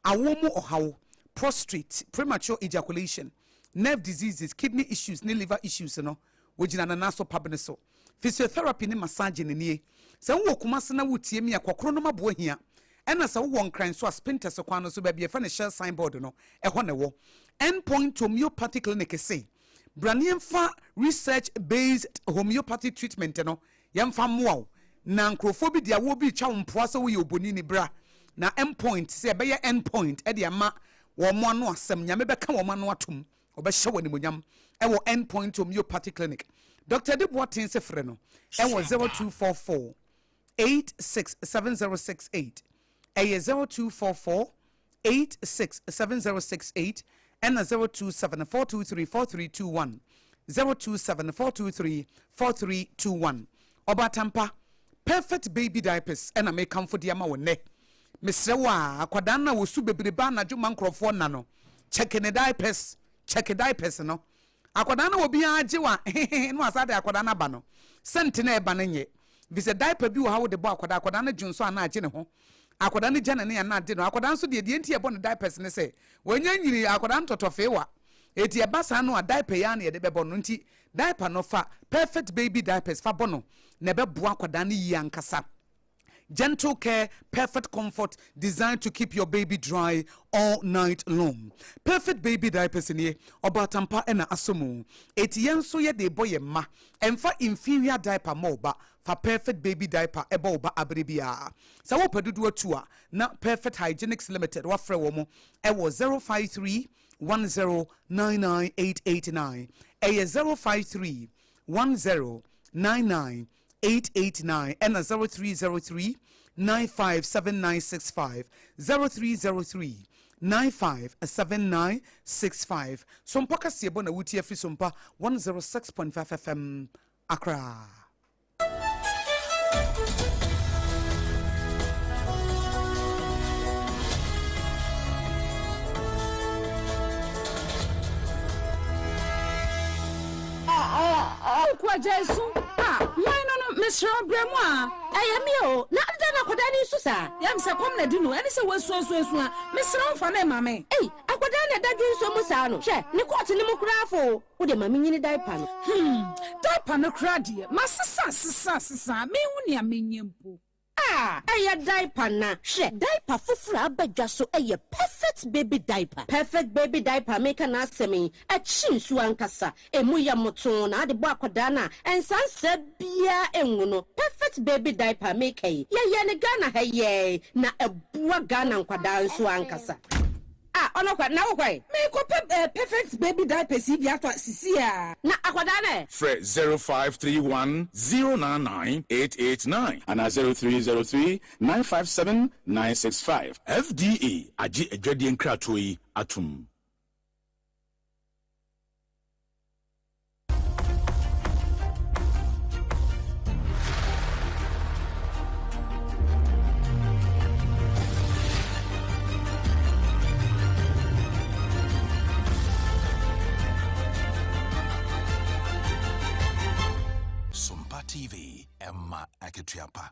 awoɔ mu ɔhaw, prostrate, premature ejaculation, nerve diseases, kidney issues ne liver issues no, wɔgyina ne nan so pabene so. Physiotherapy ne massaging nie. Sɛ wowɔ Kumasi na woretie me a, kɔkoro nom aboa hia. Ɛna sɛ wowɔ Nkran nso a, Spintex kwan no so, baabi a yɛfrɛ no Shell signboard no, ɛhɔ na ɛwɔ. End Point Homeopathy Clinic se, Bra na yɛmfa research based homeopathy treatment no yɛmfa mmoa wo. Na nkurɔfoɔ bi de awoɔ bi retwa wo mpoa sɛ woyɛ obonini bra na end point sɛ ɛbɛyɛ end point de ama wɔn ano asɛm. Nyame bɛka wɔn ano atom. Ɔbɛhyɛ wo animuonyam ɛwɔ end point homeopathy clinic. Doctor Adi Boateng se frɛ no ɛwɔ 0244 867068. Ɛyɛ 0244 867068 ɛna 027 423 4321, 027 423 4321. Ɔbaatampa, Perfect Baby Diapers ɛna mekamfo de ama wo nnɛ. Mesrɛ wo a, akwadaa no a ɔsu bebrebe anadwo ma nkorɔfoɔ nna no, kyɛke ne diapers, kyɛke diapers no. Akwadaa no obiara gye wa hehehe na wasan de akwadaa no aba no, sɛnte na ɛba no nyɛ. Efisɛ diaper bi wɔ ha wode bɔ akwadaa, akwadaa no dwonsɔ anaa agye ne ho. Akwadaa no gya n'ani anaa ade no. Akwadaa nso deɛ, deɛ nti yɛbɔ no diapers ne sɛ, wanya nyini, akwadaa no tɔtɔfeewa. Enti ɛba saa no a, diaper yi ara na yɛde bɛbɔ no. Nti diaper no, fa Perfect Baby Diapers fa bɔ no, na ɛbɛboa akwadaa no yie ankasa. Gentle care, perfect comfort, designed to keep your baby dry all night long. Perfect Baby Diapers nie, ɔbaatan pa na asɔ mu. Eti yɛn nso yɛde rebɔ yɛn mma. Ɛmfa inferior diaper mmɔ wo ba, fa Perfect Baby Diaper bɔ wo ba abere biara. Sɛ wopɛ dodoɔ atu a, na Perfect Hygienics Limited woafrɛ wɔn wɔ 053 10 99889. Ɛyɛ 053 10 99889 ɛna 0303 957965, 0303 957965. Sompa kaseɛbɔ na wotie afiri Sompa 106.5 FM Accra. Kwaku agyae su a hwan no no mesrɛ wo brɛ mu a. Ɛyɛ me o, na adɛn na akwadaa no resu saa? Yam sɛ kɔm na di no, ɛne sɛ wasu asu asu a, mesrɛ wo fa no ma me. Ei, akwadaa na ɛda dwensɔ mu saa no, hwɛ, ne kɔɔto no mu koraa afɔ o, wo deɛ ma menyini diaper no. Hmm, diaper no koraa deɛ, masesa sesa sesa, menhu nea menyɛ mpo. Ah! Ɛyɛ diaper na. Hwɛ, diaper foforɔ a aba dwa so yɛ Perfect Baby Diaper. Perfect Baby Diaper a mereka n'asɛm yi, ɛkye nsuo ankasa. Emu yɛ motoo na ade bɔ akwadaa no a, nsansaa biara ngu no. Perfect Baby Diaper a mereka yi, yɛyɛɛ no Ghana ha yi ara na ɛboa Ghana nkwadaa nso ankasa. Ah ɔno kwa, na wo kɔ ɛ? Merekɔpɛ eh, Perfect Baby Diapers yi bi atɔ sisi a. Na akwadaa no ɛ? Frɛ 0531 099 889 anaa 0303 957 965. FDA agye adwadie nkratoɔ yi atom. Sompa TV, ɛma akatua pa.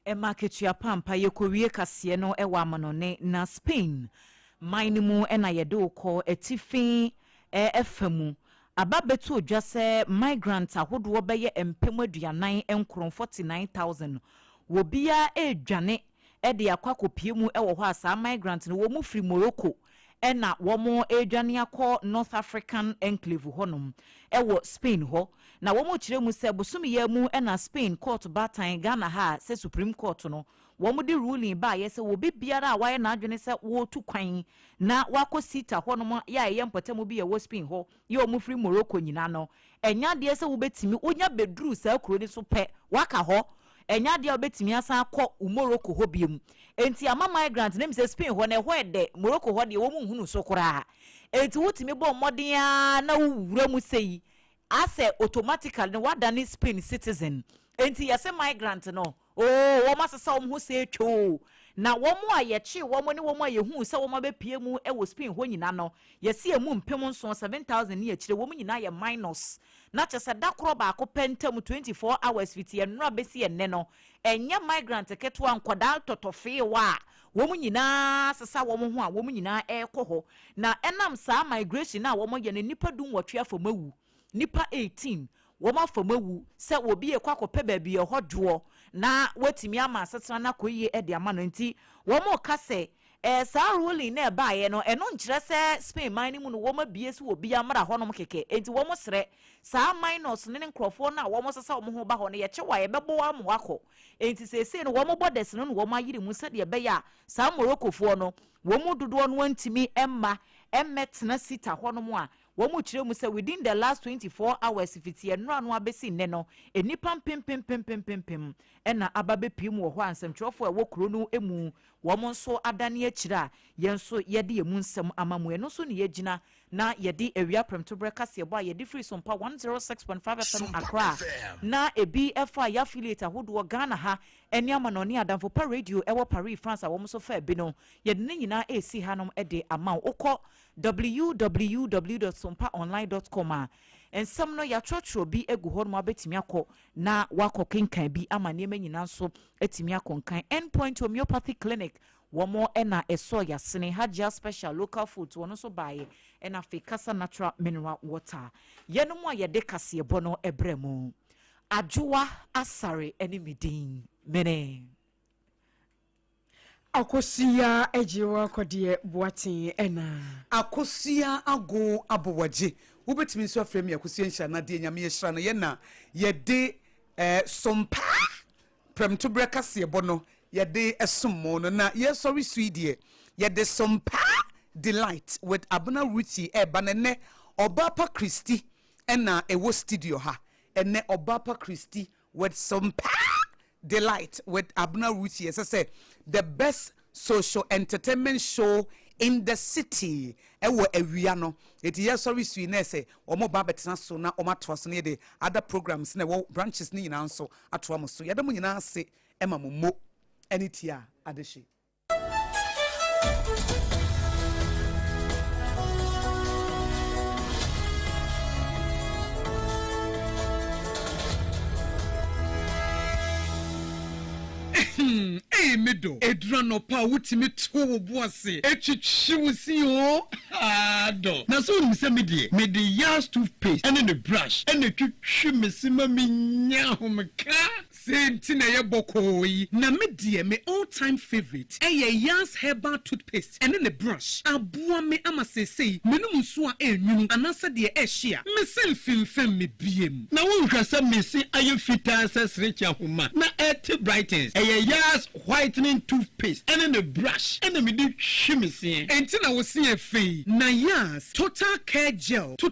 Ɛma akatua pa ampa. Yɛkɔwie kaseɛ no wɔ amanɔne na Spain man no mu na yɛde wo kɔ atifi fa mu. Aba bɛtoo dwa sɛ migrant ahodoɔ bɛyɛ 49,000, 49,000, wɔ biara redwane de akɔ akɔpue mu wɔ hɔ a saa migrant no wɔn firi Morocco na wɔredwane akɔ North African enclave hɔnom wɔ Spain hɔ. Na wɔkyerɛ mu sɛ bosome yi ara mu na Spain court baatan Ghana ha a sɛ Supreme Court no wɔde ruling baeɛ sɛ obi biara a wayɛ n'adwene sɛ wɔretu kwan na wakɔ Ceuta hɔnom yɛ a ɛyɛ mpɔtam bi a ɛwɔ Spain hɔ yɛ wɔn firi Morocco nyinaa no ɛnyɛ adeɛ sɛ wobɛtumi wonya bɛduru saa kuro no so pɛ waka hɔ ɛnyɛ adeɛ a wobɛtumi asan akɔ wo Morocco hɔ biom. Enti ama migrant no, ɛmi sɛ Spain hɔ no ɛhɔ ɛdɛ, Morocco hɔ deɛ wɔn nhunu so koraa. Enti wotumi bɔ mmɔden ara na wowura mu sei, asɛ automatically no woadane Spain citizen. Enti yɛse migrant no, oo wɔn asesa wɔn ho sɛ twoo. Na wɔn a yɛkyee wɔn ne wɔn a yɛhuu sɛ wɔn abɛpue mu wɔ Spain hɔ nyina no, yɛse ɛmu 7000, 7,000 ne akyire, wɔn nyinaa yɛ minors. Na kyerɛ sɛ da korɔ baako pɛ ntam, 24 hours, fiti ɛnnora bɛsi ɛnnɛ no, ɛnyɛ migrant ketewa, nkwadaa tɔtɔfeewa a wɔn nyinaa asesa wɔn ho a wɔn nyinaa rekɔ hɔ. Na ɛnam saa migration no a wɔyɛ no, nnipa dunwɔtwe afa mu awu, nnipa 18 wɔn afa mu awu sɛ obi rekɔ akɔpɛ baabi a ɛhɔ dwoɔ na watumi ama asetena no akɔ yie de ama no. Nti wɔreka sɛ Ɛɛ, saa ruling no a ɛbaeɛ no, ɛno nkyerɛ sɛ Spain man no mu no wɔabue sɛ obiara mmra hɔnom kɛkɛ. Enti wɔsrɛ, saa minors no ne nkurɔfoɔ no a wɔsesa wɔn ho ba hɔ no, yɛkye wo a, yɛbɛbɔ wo ama woakɔ. Enti seesei no wɔn borders no na wɔayere mu sɛdeɛ ɛbɛyɛ a saa Moroccofoɔ no, wɔn mu dodoɔ no ara ntumi mma mmɛtena Ceuta hɔnom a Wɔkyerɛ mu sɛ within the last 24 hours fiti ɛnora no abɛsi nnɛ no, nnipa mpempempempempempem na aba abɛpue mu wɔ hɔ a nsɛmtwerɛfoɔ a ɛwɔ kuro no mu wɔn nso adane akyire a yɛn nso yɛde ɛmu nsɛm ama mu. Ɛno nso na yɛgyina na yɛde awia prɛmtoberɛ kaseɛbɔ a yɛde firi Sompa 106.5 FM Accra na ebi fa yɛ affiliate ahodoɔ Ghana ha ne amanɔne Adamfo Pa Radio ɛwɔ Paris France a wɔn nso fa bi no, yɛde ne nyinaa ɛresi hanom de ama wo. Wokɔ www dot sompaonline dot com a, nsɛm no yɛatwerɛtwerɛ bi agu hɔ nom a wobɛtumi akɔ na woakɔ kenkan bi ama nneɛma nyinaa nso atumi akɔ nkan. End Point Homeopathy Clinic wɔn na ɛsɔɔ yɛasene, Hajia Special Local Foods wɔn nso baeɛ, ɛna afei Kasa Natural Mineral Water. Yɛnom a yɛde kaseɛbɔ no brɛ mo. Adwoa Asare ne me din. Mene. Akosua Agyewa Kɔdeɛ Boateng ɛna. Akosua Ago Abowagye Wobɛtumi nso afrɛ me Akosua Nhyira na deɛ Nyame ahyira no yɛ na yɛde eh, sompa prɛmtoberɛ kaseɛbɔ no yɛde som mo no na yɛsɔre so yi deɛ yɛde sompa delight with Abena Ruthie ɛreba no ɛnɛ Ɔbaapa Christy ɛna ɛwɔ studio ha ɛnɛ Ɔbaapa Christy with sompa Delight with Abena Ruthie ɛsɛ sɛ the best social entertainment show in the city ɛwɔ awia no eti yɛsɔre sui na ɛsɛ wɔn ba abɛtena so na wɔn atoa so na yɛde other programs na ɛwɔ branches ne nyinaa nso atoa mo so yɛda mo nyinaa ase ɛma mo mo ɛne tia adehye. Ei me dɔ, ɛduru anɔpa a wotumi to wo bo ase twitwi wo se oo, haa dɔ. Na sɛ wonim sɛ me deɛ, mede Yas toothpaste ne ne brush na ɛtwitwi me se ma menya ahomeka. Sɛ nti na ɛyɛ bɔkɔɔ yi. Na me deɛ, me all time favourite ɛyɛ Yas herbal toothpaste ɛne ne brush. Aboa me ama seesei menom nsuo a ɛnwunu anaasɛ deɛ ɛhye a, me se mfimfam me biem. Na wonhwɛ sɛ me se ayɛ fitaa sɛ serekye ahoma na ɛte brightens. Ɛyɛ Yas whitening toothpaste ɛne ne brush ɛna mede hwi me seɛ. Enti na wo se yɛ fɛ yi. Na Yas total care gel toothpaste.